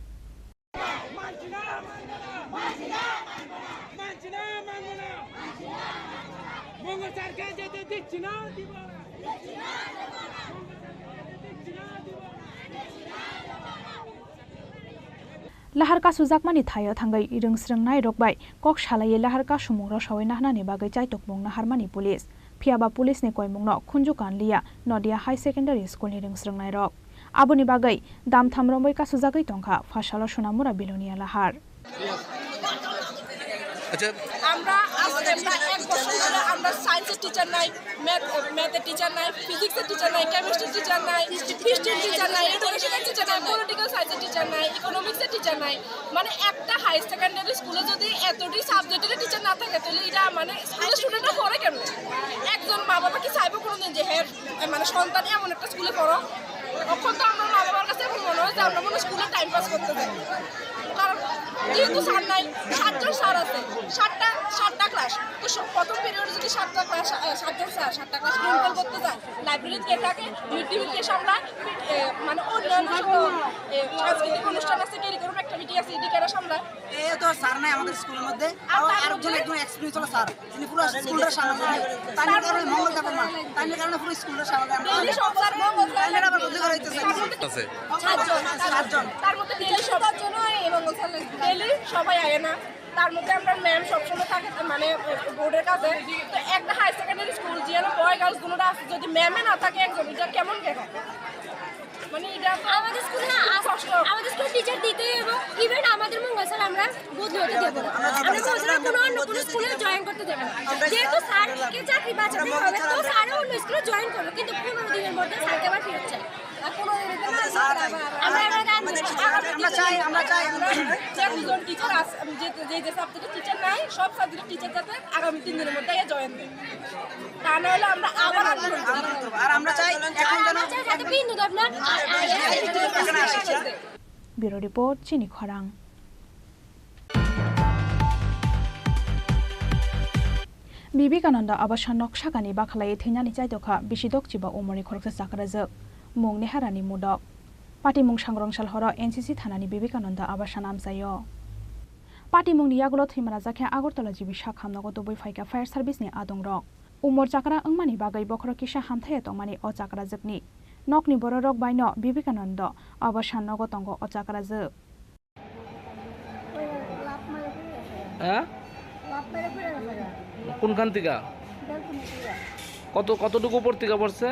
Lahar kasujakmani thaio thangwi rwngsrwngnairok bai kok salaiwi lahar kasumung rosawi naharnani bagwi chaitokmung naharmani police. Phiyaba police ni koimungno khunju kanliya Nodia High Secondary School ni rwngsrwngnairok. Aboni bagwi damtham romwi kasujagwi tongkha phasalo Sonamura Bilonia lahar. আচ্ছা। আমরা আজকে প্রায় এক বছর ধরে আমরা সায়েন্সের টিচার নাই, ম্যাথ, ম্যাথের টিচার নাই, ফিজিক্সের টিচার নাই, কেমিস্ট্রির টিচার নাই, হিস্ট্রির টিচার নাই, এডুকেশনের টিচার নাই, পলিটিক্যাল সায়েন্সের টিচার নাই, ইকোনমিক্সের টিচার নাই। মানে একটা হাই সেকেন্ডারি স্কুলে যদি এতটি সাবজেক্টের টিচার না থাকে, তাহলে এটা মানে স্কুলের স্টুডেন্টরা পড়ে কেমনে? একজন মা বাবা কি চাইবো কোনোদিন যে হ্যাঁ, মানে সন্তান এমন একটা স্কুলে পড়ো? তখন তো আমরা মা বাবার কাছে এখন মনে হয় যে আমরা মনে হয় স্কুলে টাইম পাস করতে যাই, কারণ যেহেতু স্যার নাই, সাতজন স্যার আছে, সাতটা সাতটা ক্লাস, প্রথম পিরিয়ডে যদি সাতটা ক্লাস, আহ, সাতজন স্যার সাতটা ক্লাস নিয়ন্ত্রণ করতে চায়, লাইব্রেরিতে কে থাকে, মিড ডে মিল কে সামলায়, এ, মানে অন্যান্য যত, এ, সাংস্কৃতিক অনুষ্ঠান আছে, ক্যারিকুলাম অ্যাক্টিভিটি আছে, এটি কেরা সামলায়। এ তো স্যার নাই আমাদের স্কুলের মধ্যে, আর তার আরেকজন মধ্যে একজন এক্সপিরিয়েন্স হলো স্যার, যিনি পুরো স্কুলটা সামলায়। তার কারণে মঙ্গল দেব মা, তার কারণে পুরো স্কুলটা সামলায়। ডেইলি সব স্যার মঙ্গল স্যার তার মধ্যে আছে। সাতজন, সাতজন। তার মধ্যে ডেইলি সব জন্য এই মঙ্গল স্যার লাগে। ডেইলি সবাই আয় না। তার মধ্যে আমরা ম্যাম সবসময় থাকে, মানে, বোর্ডের কাছে। তো একটা হাই সেকেন্ডারি স্কুল, যেখানে বয় গার্লস দুটোটা আছে, যদি ম্যামে না থাকে একজন, এটা কেমন গেল? মানে, এটা তো আমাদের স্কুলে না, আস-, কষ্ট। আমাদের স্কুলে টিচার দিতেই হবে। ইভেন আমাদের মঙ্গল স্যার আমরা বদলি হতে দেবো না। আমরা মঙ্গল স্যার কোনো অন্য কোনো স্কুলে জয়েন করতে দেবো না। যেহেতু স্যারকে চাকরি বাঁচাতে হবে, তো স্যারও অন্য স্কুলে জয়েন করবে, কিন্তু পনেরো দিনের মধ্যে স্যারকে আবার ফেরত চাই। আর পনেরো দিনের মধ্যে স্যার আমরা, আমরা, আমরা চাই, আমরা চাই। যে দুজন টিচার আছে, যে, যে, যে সাবজেক্টে টিচার নাই, সব সাবজেক্টে টিচার যাতে আগামী তিন দিনের মধ্যে আগে জয়েন দেয়। তা না হলে আমরা আবার আন্দোলন করব। আর আমরা চাই এখন যেন আমরা চাই যাতে বিন্দু দেব না, আর, আর, আর, bureau report, Chini Khorang. Vivekananda Abasan nok sakani bakhalai thwinani chaitokha bisi dokchiba umorni khoroksa chakrajwk, mung Neharani Modok. Patimung sangrong sal horo N C C thanani Vivekananda Abasan amchaio. Patimungni yagulo thwima rajakhe Agartala G B sak hamnogo tubui phaikha fire service ni adongrok. Umor chakra wngmani bagwi bokhorok kisa hamthaiya tongmani o chakrajwkni. Nokni bororok baino Vivekananda Abasan nogo tongo o chakrajwk. হ্যাঁ? কোনখান থেকে? কত, কতটুকু উপর থেকে পড়ছে?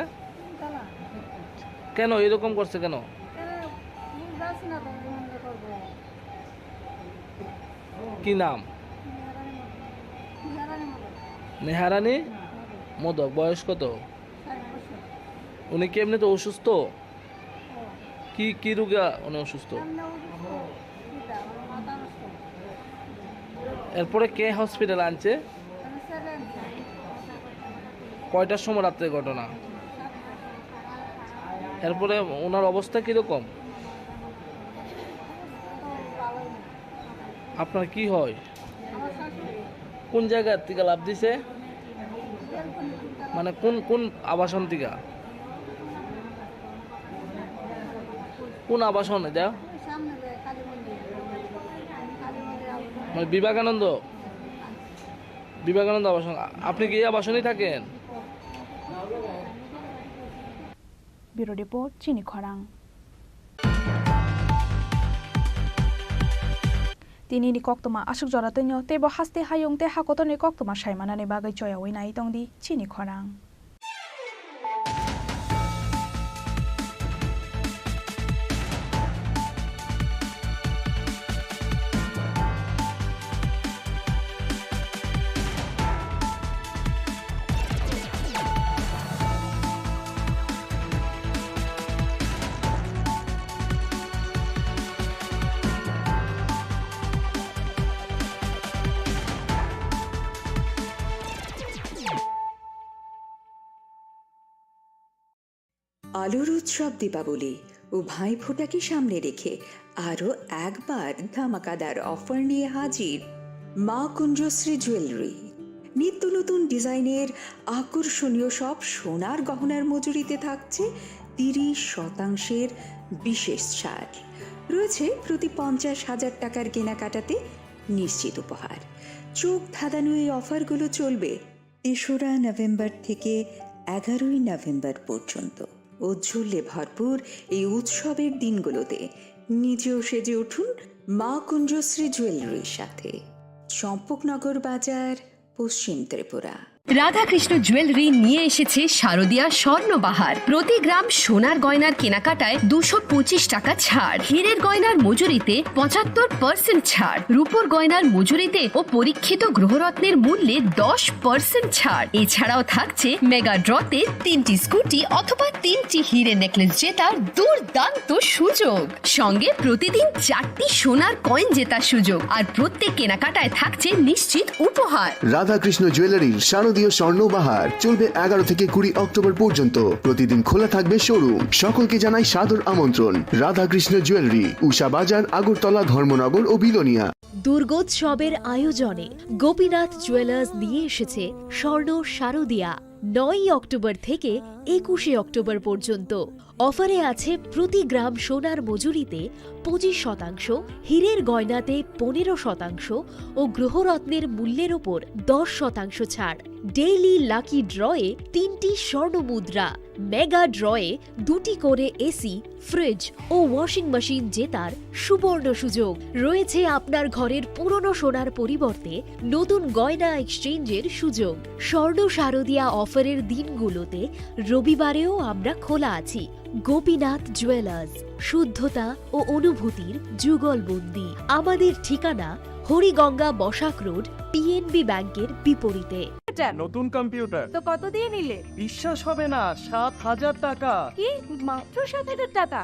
কেন এরকম করছে কেন? কি নাম? নেহারানী মোদক। বয়স কত? উনি কি এমনিতে অসুস্থ? কি, কি রোগে উনি অসুস্থ? এরপরে কে হসপিটালে আনছে? কয়টার সময় রাত্রে ঘটনা? এরপরে ওনার অবস্থা কিরকম? আপনার কি হয়? কোন জায়গার থেকে লাফ দিছে? মানে কোন, কোন আবাসন থেকে? কোন আবাসন এটা? মানে বিবেকানন্দ, বিবেকানন্দ আবাসন। আ-, আপনি কি এই আবাসনেই থাকেন? Bureau Report, Chini Khorang. Tini ni koktwma aswk jora twino, teibo haste hayung tei hakotorni koktwma sai manani bagwi choyaui nai tongdi Chini Khorang. আলোর উৎসব দীপাবলি ও ভাইফোঁটাকে সামনে রেখে আরও একবার ধামাকাদার অফার নিয়ে হাজির মা কুঞ্জশ্রী জুয়েলারি। নিত্য নতুন ডিজাইনের আকর্ষণীয় সব সোনার গহনার মজুরিতে থাকছে তিরিশ শতাংশের বিশেষ ছাড়। রয়েছে প্রতি পঞ্চাশ হাজার টাকার কেনাকাটাতে নিশ্চিত উপহার। চোখ ধাঁধানো এই অফারগুলো চলবে তেসরা নভেম্বর থেকে এগারোই নভেম্বর পর্যন্ত। ঔজ্জ্বল্যে ভরপুর এই উৎসবের দিনগুলোতে নিজেও সেজে উঠুন মা কুঞ্জশ্রী জুয়েলারির সাথে। চম্পকনগর বাজার, পশ্চিম ত্রিপুরা। রাধাকৃষ্ণ জুয়েলারি নিয়ে এসেছে শারদীয়া স্বর্ণবাহার। প্রতি গ্রাম সোনার গয়নার কেনাকাটায় দুশো পঁচিশ টাকা ছাড়, হীরের গয়নার মজুরিতে পঁচাত্তর পার্সেন্ট ছাড়, রূপোর গয়নার মজুরিতে ও পরীক্ষিত গ্রহরত্নের মূল্যে দশ পার্সেন্ট ছাড়। এছাড়াও থাকছে মেগা ড্রতে তিনটি স্কুটি অথবা তিনটি হীরে নেকলেস জেতার দুর্দান্ত সুযোগ। সঙ্গে প্রতিদিন চারটি সোনার কয়েন জেতার সুযোগ, আর প্রত্যেক কেনাকাটায় থাকছে নিশ্চিত উপহার। রাধাকৃষ্ণ জুয়েলারির শারদ শারদীয় স্বর্ণ বাহার চলবে এগারো থেকে কুড়ি অক্টোবর পর্যন্ত। প্রতিদিন খোলা থাকবে শোরুম। সকলকে জানাই সাদর আমন্ত্রণ। রাধাকৃষ্ণ জুয়েলারি, উষা বাজার, আগরতলা, ধর্মনগর ও বিলোনিয়া। দুর্গোৎসবের আয়োজনে গোপীনাথ জুয়েলার্স নিয়ে এসেছে স্বর্ণ শারদিয়া। নয়ই অক্টোবর থেকে একুশে অক্টোবর পর্যন্ত অফারে আছে প্রতি গ্রাম সোনার মজুরিতে পঁচিশ শতাংশ, হীরের গয়নাতে পনেরো শতাংশ ও গ্রহরত্নের মূল্যের ওপর দশ শতাংশ ছাড়। ডেইলি লাকি ড্রয়ে তিনটি স্বর্ণ মুদ্রা, মেগা ড্রয়ে দুটি করে এসি, ফ্রিজ ও ওয়াশিং মেশিন জেতার সুবর্ণ সুযোগ। রয়েছে আপনার ঘরের পুরনো সোনার পরিবর্তে নতুন গয়না এক্সচেঞ্জের সুযোগ। স্বর্ণ শারদিয়া অফারের দিনগুলোতে রবিবারেও আমরা খোলা আছি। গোপীনাথ জুয়েলার্স, শুদ্ধতা ও অনুভূতির যুগলবন্দি। আমাদের ঠিকানা হরিগঙ্গা বসাক রোড, পিএনবি ব্যাংকের বিপরীতে। নতুন কম্পিউটার। তো কত দিয়ে নিলে? বিশ্বাস হবে না, সাত হাজার টাকা। কি, মাত্র সাত হাজার টাকা?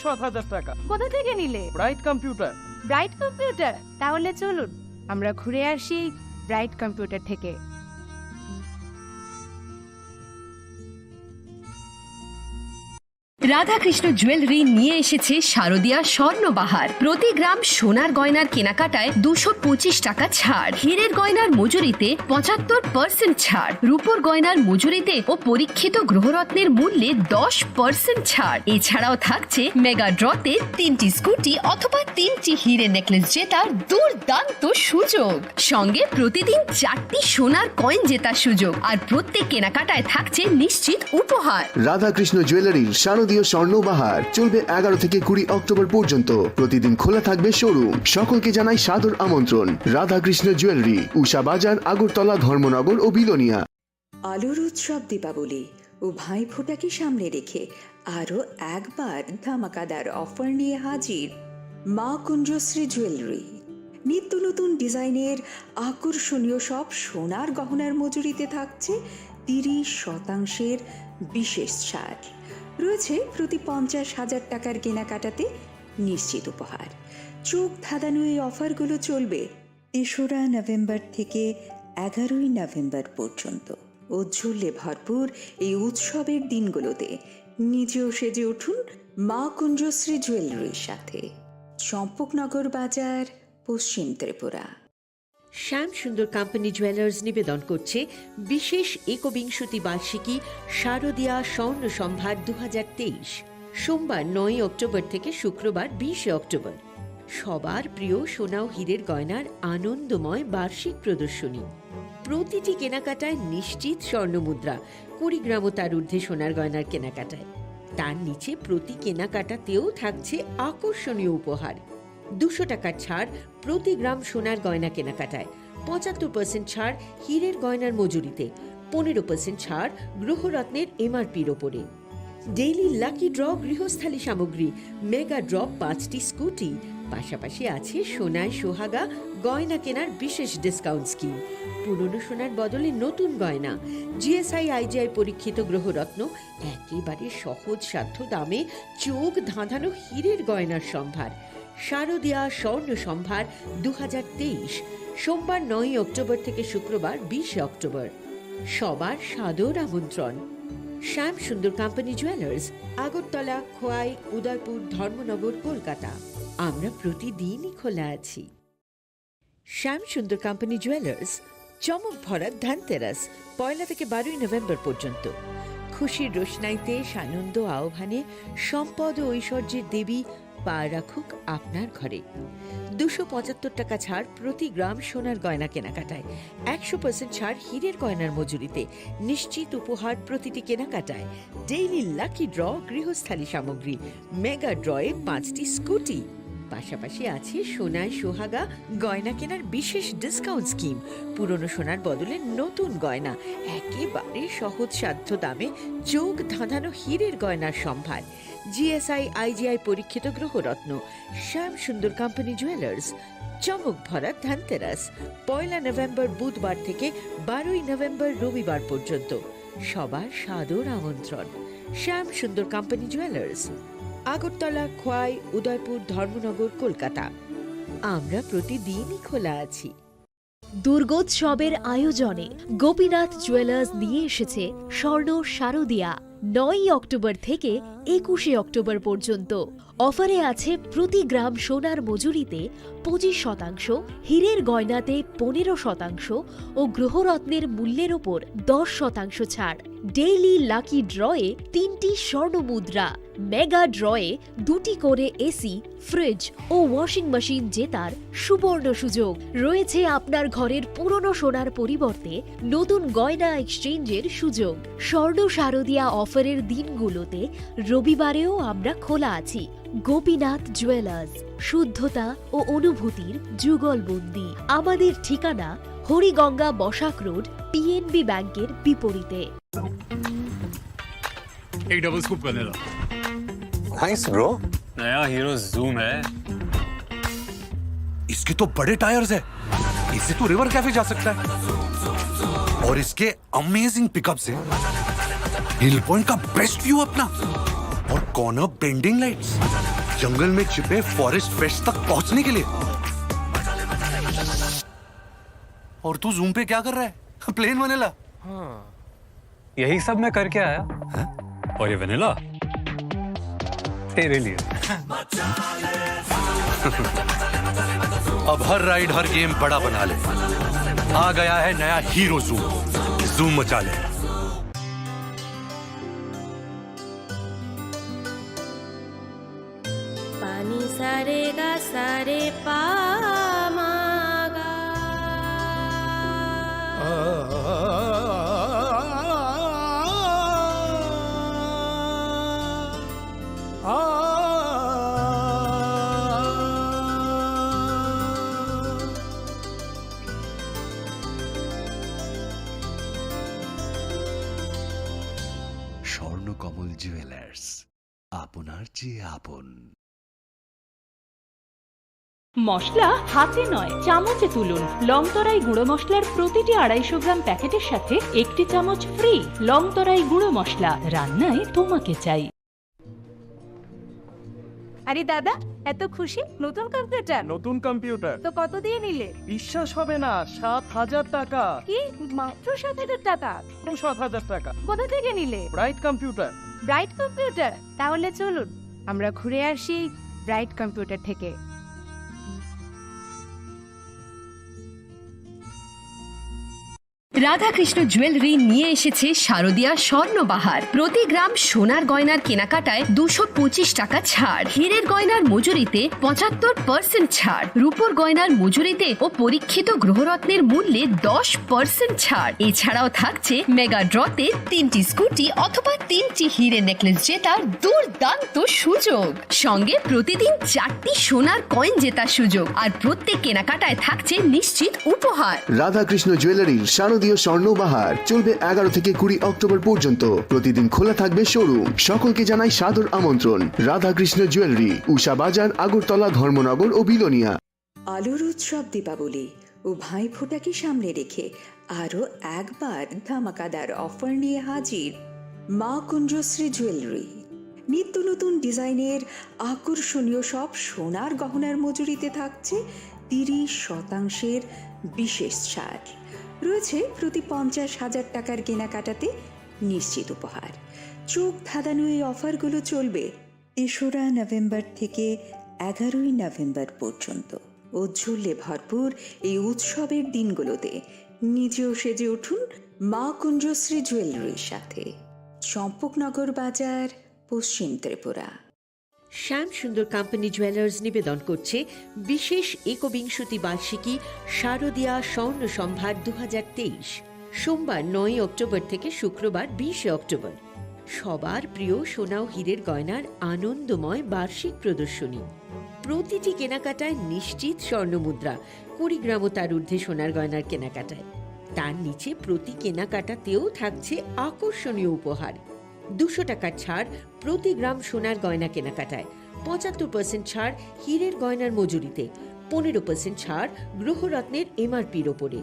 সাত হাজার টাকা। কোথা থেকে নিলে? Bright computer. Bright computer. তাহলে চলুন, আমরা ঘুরে আসি ব্রাইট কম্পিউটার থেকে। রাধাকৃষ্ণ জুয়েলারি নিয়ে এসেছে শারদিয়া স্বর্ণবাহার। প্রতি গ্রাম সোনার গয়নার কেনাকাটায় দুশো পঁচিশ টাকা ছাড়, হীরের গয়নার মজুরিতে পঁচাত্তর পার্সেন্ট ছাড়, রূপোর গয়নার মজুরিতে ও পরীক্ষিত গ্রহরত্নের মূল্যে দশ পার্সেন্ট ছাড়। এছাড়াও থাকছে মেগা ড্রতে তিনটি স্কুটি অথবা তিনটি হীরে নেকলেস জেতার দুর্দান্ত সুযোগ। সঙ্গে প্রতিদিন চারটি সোনার কয়েন জেতার সুযোগ, আর প্রত্যেক কেনাকাটায় থাকছে নিশ্চিত উপহার। রাধাকৃষ্ণ জুয়েলারির শারদীয় স্বর্ণ বাহার চলবে এগারো থেকে কুড়ি অক্টোবর পর্যন্ত। প্রতিদিন খোলা থাকবে শোরুম। সকলকে জানাই সাদর আমন্ত্রণ। রাধাকৃষ্ণ জুয়েলারি, উষা বাজার, আগরতলা, ধর্মনগর ও বিলোনিয়া। আলোর উৎসব দীপাবলি ও ভাইফোঁটাকে সামনে রেখে আরও একবার ধামাকাদার অফার নিয়ে হাজির মা কুঞ্জশ্রী জুয়েলারি। নিত্য নতুন ডিজাইনের আকর্ষণীয় সব সোনার গহনার মজুরিতে থাকছে তিরিশ শতাংশের বিশেষ ছাড়। রয়েছে প্রতি পঞ্চাশ হাজার টাকার কেনাকাটাতে নিশ্চিত উপহার। চোখ ধাঁধানো এই অফারগুলো চলবে তেসরা নভেম্বর থেকে এগারোই নভেম্বর পর্যন্ত। ঔজ্জ্বল্যে ভরপুর এই উৎসবের দিনগুলোতে নিজেও সেজে উঠুন মা কুঞ্জশ্রী জুয়েলারির সাথে। চম্পকনগর বাজার, পশ্চিম ত্রিপুরা। শ্যাম সুন্দর কোম্পানি জুয়েলার্স নিবেদন করছে বিশেষ একবিংশতি বার্ষিকী শারদিয়া স্বর্ণ সম্ভার দু সোমবার নয়ই অক্টোবর থেকে শুক্রবার বিশে অক্টোবর। সবার প্রিয় সোনা ও হীরের গয়নার আনন্দময় বার্ষিক প্রদর্শনী। প্রতিটি কেনাকাটায় নিশ্চিত স্বর্ণ মুদ্রা, কুড়ি গ্রাম ও তার ঊর্ধ্বে সোনার গয়নার কেনাকাটায়। তার নিচে প্রতি কেনাকাটাতেও থাকছে আকর্ষণীয় উপহার। দুশো টাকার ছাড় প্রতি গ্রাম সোনার গয়না কেনাকাটায়, পঁচাত্তর পার্সেন্ট ছাড় হীরের গয়নার মজুরিতে, পনেরো পার্সেন্ট ছাড় গ্রহরত্নের এমআরপির ওপরে। ডেইলি লাকি ড্র গৃহস্থালী সামগ্রী, মেগা ড্র পাঁচটি স্কুটি, পাশাপাশি আছে সোনায় সোহাগা গয়না কেনার বিশেষ ডিসকাউন্ট স্কিম। পুরনো সোনার বদলে নতুন গয়না, জিএসআই আইজিআই পরীক্ষিত গ্রহরত্ন, একেবারে সহজ সাধ্য দামে চোখ ধাঁধানো হীরের গয়নার সম্ভার। শারদিয়া স্বর্ণ সম্ভার দু সোমবার নয়ই অক্টোবর থেকে শুক্রবার বিশে অক্টোবর। সবার সাদর আমন্ত্রণ। শ্যাম সুন্দর কোম্পানি জুয়েলার্স, আগরতলা, খোয়াই, উদয়পুর, ধর্মনগর, কলকাতা। আমরা প্রতিদিনই খোলা আছি। শ্যাম সুন্দর কোম্পানি জুয়েলার্স, চমক ভরা ধনতেরাস, পয়লা থেকে বারোই নভেম্বর পর্যন্ত। খুশির রোশনাইতে সানন্দ আহ্বানে সম্পদ ও ঐশ্বর্যের দেবী পা রাখুক আপনার ঘরে। দুশো পঁচাত্তর টাকা ছাড় প্রতি গ্রাম সোনার গয়না কেনাকাটায়, একশো পার্সেন্ট ছাড় হীরের গয়নার মজুরিতে, নিশ্চিত উপহার প্রতিটি কেনাকাটায়, ডেইলি লাকি ড্র গৃহস্থালী সামগ্রী, মেগা ড্রয়ে পাঁচটি স্কুটি। পাশাপাশি আছে সোনায় সোহাগা গয়না কেনার বিশেষ ডিসকাউন্ট স্কিম। পুরনো সোনার বদলে নতুন গয়না, একেবারে সহজসাধ্য দামে চোখ ধাঁধানো হীরের গয়নার সম্ভার। জিএসআই আইজিআই পরীক্ষিত গ্রহরত্ন। শ্যাম সুন্দর কোম্পানি জুয়েলার্স, চমক ভরা ধনতেরাস, পয়লা নভেম্বর বুধবার থেকে বারোই নভেম্বর রবিবার পর্যন্ত। সবার সাদর আমন্ত্রণ। শ্যাম সুন্দর কোম্পানি জুয়েলার্স, আগরতলা, খোয়াই, উদয়পুর, ধর্মনগর, কলকাতা। আমরা প্রতিদিনই খোলা আছি। দুর্গোৎসবের আয়োজনে গোপীনাথ জুয়েলার্স নিয়ে এসেছে স্বর্ণ শারদিয়া। নয়ই অক্টোবর থেকে একুশে অক্টোবর পর্যন্ত অফারে আছে প্রতি গ্রাম সোনার মজুরিতে পঁচিশ শতাংশ, হীরের গয়নাতে পনেরো শতাংশ ও গ্রহরত্নের মূল্যের ওপর দশ শতাংশ ছাড়। ডেইলি লাকি ড্রয়ে তিনটি স্বর্ণ মুদ্রা, মেগা ড্রয়ে দুটি করে এসি, ফ্রিজ ও ওয়াশিং মেশিন জেতার সুবর্ণ সুযোগ। রয়েছে আপনার ঘরের পুরনো সোনার পরিবর্তে নতুন গয়না এক্সচেঞ্জের সুযোগ। স্বর্ণ শারদিয়া অফারের দিনগুলোতে রবিবারেও আমরা খোলা আছি। গোপীনাথ জুয়েলার্স, শুদ্ধতা ও অনুভূতির যুগলবন্দি। আমাদের ঠিকানা হরিগঙ্গা বসাক রোড, পিএনবি ব্যাংকের বিপরীতে। एक डबल स्कूप कर लेना। Nice bro. नया हीरो जूम है। इसके तो बड़े टायर्स है, इससे तो रिवर कैफे जा सकता है। और इसके अमेजिंग पिकअप से हिल पॉइंट का बेस्ट व्यू अपना, और कॉर्नर बेंडिंग लाइट्स, जंगल में छिपे फॉरेस्ट फ्रेश तक पहुंचने के लिए। और तू जूम पे क्या कर रहा है? Plain vanilla. हाँ। यही सब मैं करके आया। हैं? और ये वनीला? तेरे लिए। अब हर राइड, हर गेम बड़ा बना ले। आ गया है नया हीरो जूम। जूम मचा ले। पानी सारे गा सारे पा मा गा। স্বর্ণকমল জুয়েলার্স, আপনার চেয়ে আপন। মশলা হাতে নয়, চামচে তুলুন। লংতরাই গুঁড়ো মশলার প্রতিটি আড়াইশো গ্রাম প্যাকেটের সাথে একটি চামচ ফ্রি। লংতরাই গুঁড়ো মশলা, রান্নায় তোমাকে চাই। আরে দাদা, এত খুশি? নতুন কম্পিউটার? নতুন কম্পিউটার। তো কত দিয়ে নিলে? বিশ্বাস হবে না, সাত হাজার টাকা। কি? মাত্র সাত হাজার টাকা? মাত্র সাত হাজার টাকা। কোথা থেকে নিলে? Bright computer. Bright computer? তাহলে চলুন, আমরা ঘুরে আসি ব্রাইট কম্পিউটার থেকে। রাধাকৃষ্ণ জুয়েলারি নিয়ে এসেছে শারদিয়া স্বর্ণবাহার। প্রতি গ্রাম সোনার গয়নার কেনাকাটায় দুশো পঁচিশ টাকা ছাড়, হীরের গয়নার মজুরিতে পঁচাত্তর পার্সেন্ট ছাড়, রূপোর গয়নার মজুরিতে ও পরীক্ষিত গ্রহরত্নের মূল্যে দশ পার্সেন্ট ছাড়। এছাড়াও থাকছে মেগা ড্রতে তিনটি স্কুটি অথবা তিনটি হীরে নেকলেস জেতার দুর্দান্ত সুযোগ। সঙ্গে প্রতিদিন চারটি সোনার কয়েন জেতার সুযোগ, আর প্রত্যেক কেনাকাটায় থাকছে নিশ্চিত উপহার। রাধাকৃষ্ণ জুয়েলারির শারদীয় স্বর্ণ বাহার চলবে এগারো থেকে কুড়ি অক্টোবর পর্যন্ত। প্রতিদিন খোলা থাকবে শোরুম। সকলকে জানাই সাদর আমন্ত্রণ। রাধাকৃষ্ণ জুয়েলারি, উষা বাজার, আগরতলা, ধর্মনগর ও বিলোনিয়া। আলোর উৎসব দীপাবলি ও ভাইফোঁটাকে সামনে রেখে আরও একবার ধামাকাদার অফার নিয়ে হাজির মা কুঞ্জশ্রী জুয়েলারি। নিত্য নতুন ডিজাইনের আকর্ষণীয় সব সোনার গহনার মজুরিতে থাকছে তিরিশ শতাংশের বিশেষ ছাড়। রয়েছে প্রতি পঞ্চাশ হাজার টাকার কেনাকাটাতে নিশ্চিত উপহার। চোখ ধাঁধানো এই অফারগুলো চলবে তেসরা নভেম্বর থেকে এগারোই নভেম্বর পর্যন্ত। ঔজ্জ্বল্যে ভরপুর এই উৎসবের দিনগুলোতে নিজেও সেজে উঠুন মা কুঞ্জশ্রী জুয়েলারির সাথে। চম্পকনগর বাজার, পশ্চিম ত্রিপুরা। শ্যাম সুন্দর কোম্পানি জুয়েলার্স নিবেদন করছে বিশেষ একবিংশতি বার্ষিকী শারদীয়া স্বর্ণ সম্ভার দু হাজার তেইশ। সোমবার নয়ই অক্টোবর থেকে শুক্রবার বিশে অক্টোবর। সবার প্রিয় সোনা ও হীরের গয়নার আনন্দময় বার্ষিক প্রদর্শনী। প্রতিটি কেনাকাটায় নিশ্চিত স্বর্ণমুদ্রা, কুড়ি গ্রাম ও তার ঊর্ধ্বে সোনার গয়নার কেনাকাটায়। তার নিচে প্রতি কেনাকাটাতেও থাকছে আকর্ষণীয় উপহার। দুশো টাকার ছাড় প্রতি গ্রাম সোনার গয়না কেনাকাটায়, পঁচাত্তর পার্সেন্ট ছাড় হীরের গয়নার মজুরিতে, পনেরো পার্সেন্ট ছাড় গ্রহরত্নের এমআরপির ওপরে।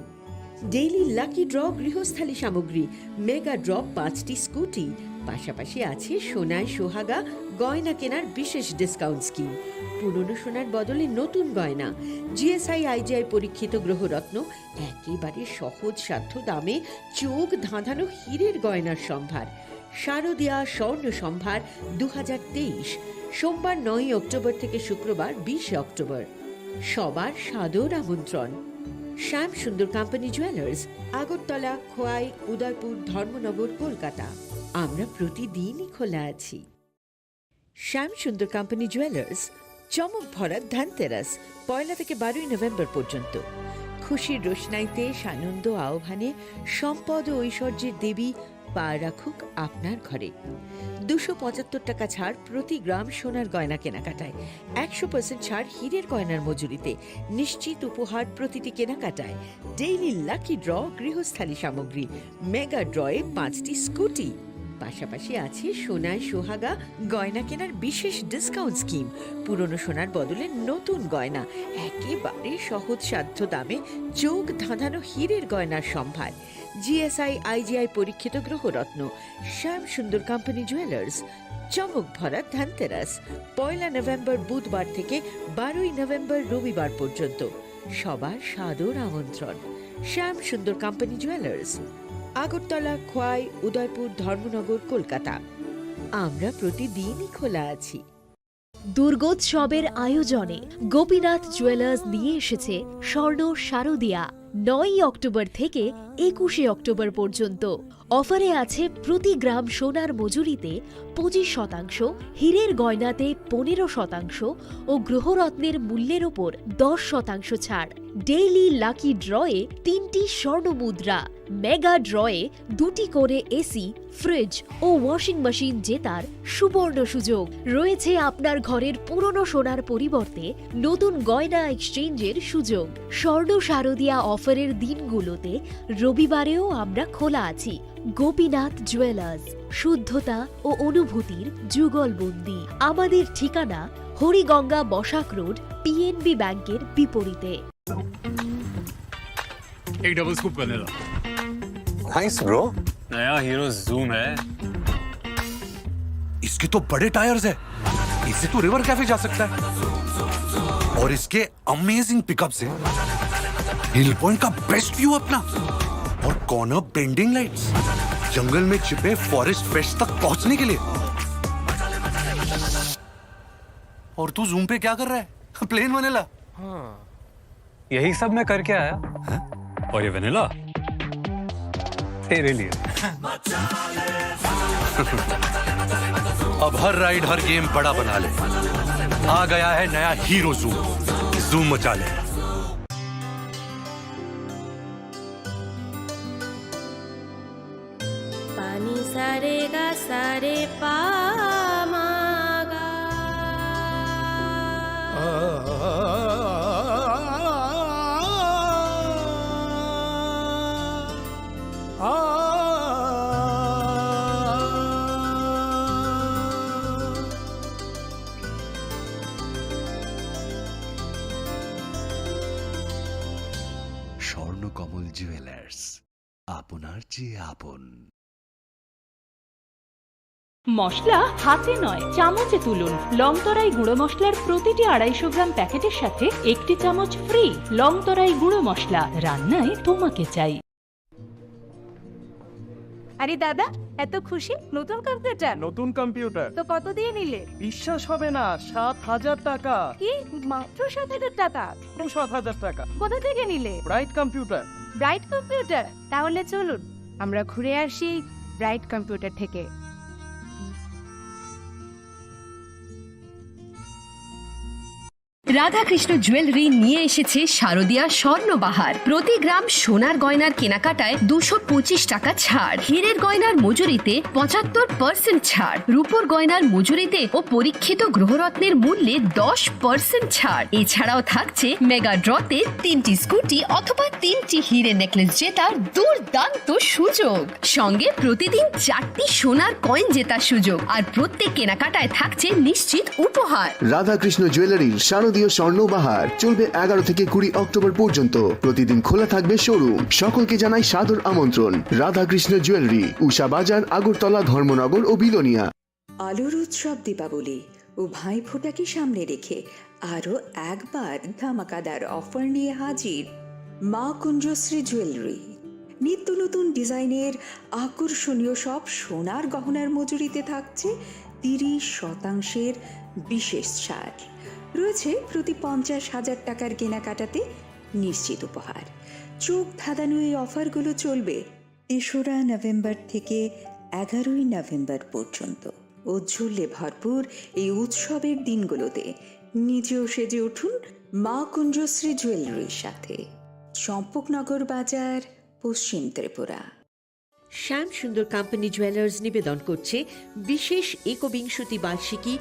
ডেইলি লাকি ড্র গৃহস্থালী সামগ্রী, মেগা ড্র পাঁচটি স্কুটি, পাশাপাশি আছে সোনায় সোহাগা গয়না কেনার বিশেষ ডিসকাউন্ট স্কিম। পুরনো সোনার বদলে নতুন গয়না। জিএসআই আইজিআই পরীক্ষিত গ্রহরত্ন, একেবারে সহজ সাধ্য দামে চোখ ধাঁধানো হীরের গয়নার সম্ভার। শারদিয়া স্বর্ণ সম্ভার দু হাজার তেইশ, সোমবার নয়ই অক্টোবর থেকে শুক্রবার বিশে অক্টোবর। সবার সাদর আমন্ত্রণ। শ্যাম সুন্দর কোম্পানি জুয়েলার্স, আগরতলা, খোয়াই, উদয়পুর, ধর্মনগর, কলকাতা। আমরা প্রতিদিনই খোলা আছি। শ্যাম সুন্দর কোম্পানি জুয়েলার্স, চমক ভরা ধনতেরাস, পয়লা থেকে বারোই নভেম্বর পর্যন্ত। খুশির রোশনাইতে সানন্দ আহ্বানে সম্পদ ও ঐশ্বর্যের দেবী পা রাখুক আপনার ঘরে। দুশো পঁচাত্তর টাকা ছাড় প্রতি গ্রাম সোনার গয়না কেনাকাটায়, একশো পার্সেন্ট ছাড় হীরের গয়নার মজুরিতে, নিশ্চিত উপহার প্রতিটি কেনাকাটায়, ডেইলি লাকি ড্র গৃহস্থালী সামগ্রী, মেগা ড্রয়ে পাঁচটি স্কুটি। পাশাপাশি আছে সোনায় সোহাগা গয়না কেনার বিশেষ ডিসকাউন্ট স্কিম। পুরনো সোনার বদলে নতুন গয়না, একেবারে সহজসাধ্য দামে চোখ ধাঁধানো হীরের গয়নার সম্ভার। জিএসআই আইজিআই পরীক্ষিত গ্রহরত্ন। শ্যাম সুন্দর কোম্পানি জুয়েলার্স, চমক ভরা ধনতেরাস, পয়লা নভেম্বর বুধবার থেকে বারোই নভেম্বর রবিবার পর্যন্ত। সবার সাদর আমন্ত্রণ। শ্যাম সুন্দর কোম্পানি জুয়েলার্স, আগরতলা, খোয়াই, উদয়পুর, ধর্মনগর, কলকাতা। আমরা প্রতিদিনই খোলা আছি। দুর্গোৎসবের আয়োজনে গোপীনাথ জুয়েলার্স নিয়ে এসেছে স্বর্ণ শারদিয়া। নয়ই অক্টোবর থেকে একুশে অক্টোবর পর্যন্ত। অফারে আছে প্রতি গ্রাম সোনার মজুরিতে পঁচিশ শতাংশ, হীরের গয়নাতে পনেরো শতাংশ ও গ্রহরত্নের মূল্যের ওপর দশ শতাংশ ছাড়। ডেইলি লাকি ড্রয়ে তিনটি স্বর্ণ মুদ্রা, মেগা ড্রয়ে দুটি করে এসি, ফ্রিজ ও ওয়াশিং মেশিন জেতার সুবর্ণ সুযোগ। রয়েছে আপনার ঘরের পুরনো সোনার পরিবর্তে নতুন গয়না এক্সচেঞ্জের সুযোগ। স্বর্ণ শারদিয়া অফারের দিনগুলোতে রবিবারেও আমরা খোলা আছি। গোপীনাথ জুয়েলার্স, শুদ্ধতা ও অনুভূতির যুগলবন্দি। আমাদের ঠিকানা হরিগঙ্গা বসাক রোড, পিএনবি ব্যাংকের বিপরীতে। एक double scoop vanilla. Thanks, bro। नया हीरो जूम है। इसके तो बड़े टायर्स है, इससे तो रिवर कैफे जा सकता है। और इसके अमेजिंग पिकअप्स है, हिल पॉइंट का बेस्ट व्यू अपना, और कॉर्नर बेंडिंग लाइट्स, जंगल में छिपे फॉरेस्ट पेट्स तक पहुंचने के लिए। और तू जूम पे क्या कर रहा है? Plane vanilla. हाँ। यही सब मैं करके आया। हैं? और ये वनीला तेरे लिए। अब हर राइड, हर गेम बड़ा बना ले। आ गया है नया हीरो जूम। जूम मचा ले। Pani sa re ga sa re pa ma ga. Swarnakamal jewellers, আপনার চেয়ে আপন। মশলা হাতে নয়, চামচে তুলুন। লংতরাই গুঁড়ো মশলার প্রতিটি আড়াইশো গ্রাম প্যাকেটের সাথে একটি চামচ ফ্রি। লংতরাই গুঁড়ো মশলা, রান্নায় তোমাকে চাই। আরে দাদা, এত খুশি? নতুন কম্পিউটার? নতুন কম্পিউটার। তো কত দিয়ে নিলে? বিশ্বাস হবে না, সাত হাজার টাকা। কি? মাত্র সাত হাজার টাকা? মাত্র সাত হাজার টাকা। কোথা থেকে নিলে? Bright computer. Bright computer? তাহলে চলুন, আমরা ঘুরে আসি ব্রাইট কম্পিউটার থেকে। রাধাকৃষ্ণ জুয়েলারি নিয়ে এসেছে শারদিয়া স্বর্ণবাহার। প্রতি গ্রাম সোনার গয়নার কেনাকাটায় দুশো পঁচিশ টাকা ছাড়, হীরের গয়নার মজুরিতে পঁচাত্তর পার্সেন্ট ছাড়, রূপোর গয়নার মজুরিতে ও পরীক্ষিত গ্রহরত্নের মূল্যে দশ পার্সেন্ট ছাড়। এছাড়াও থাকছে মেগা ড্রতে তিনটি স্কুটি অথবা তিনটি হিরে নেকলেস জেতার দুর্দান্ত সুযোগ। সঙ্গে প্রতিদিন চারটি সোনার কয়েন জেতার সুযোগ, আর প্রত্যেক কেনাকাটায় থাকছে নিশ্চিত উপহার। রাধাকৃষ্ণ জুয়েলারির শারদীয় স্বর্ণ বাহার চলবে এগারো থেকে কুড়ি অক্টোবর পর্যন্ত। প্রতিদিন খোলা থাকবে শোরুম। সকলকে জানাই সাদর আমন্ত্রণ। রাধাকৃষ্ণ জুয়েলারি, উষা বাজার, আগরতলা, ধর্মনগর ও বিলোনিয়া। আলোর উৎসব দীপাবলি ও ভাইফোঁটাকে সামনে রেখে আরও একবার ধামাকাদার অফার নিয়ে হাজির মা কুঞ্জশ্রী জুয়েলারি। নিত্য নতুন ডিজাইনের আকর্ষণীয় সব সোনার গহনার মজুরিতে থাকছে তিরিশ শতাংশের বিশেষ ছাড়। রয়েছে প্রতি পঞ্চাশ হাজার টাকার কেনাকাটাতে নিশ্চিত উপহার। চোখ ধাঁধানো এই অফারগুলো চলবে তেসরা নভেম্বর থেকে এগারোই নভেম্বর পর্যন্ত। উজ্জ্বল্যে ভরপুর এই উৎসবের দিনগুলোতে নিজেও সেজে উঠুন মা কুঞ্জশ্রী জুয়েলারির সাথে। চম্পকনগর বাজার, পশ্চিম ত্রিপুরা। শ্যাম সুন্দর কোম্পানি জুয়েলার্স নিবেদন করছে বিশেষ একবিংশতি বার্ষিকী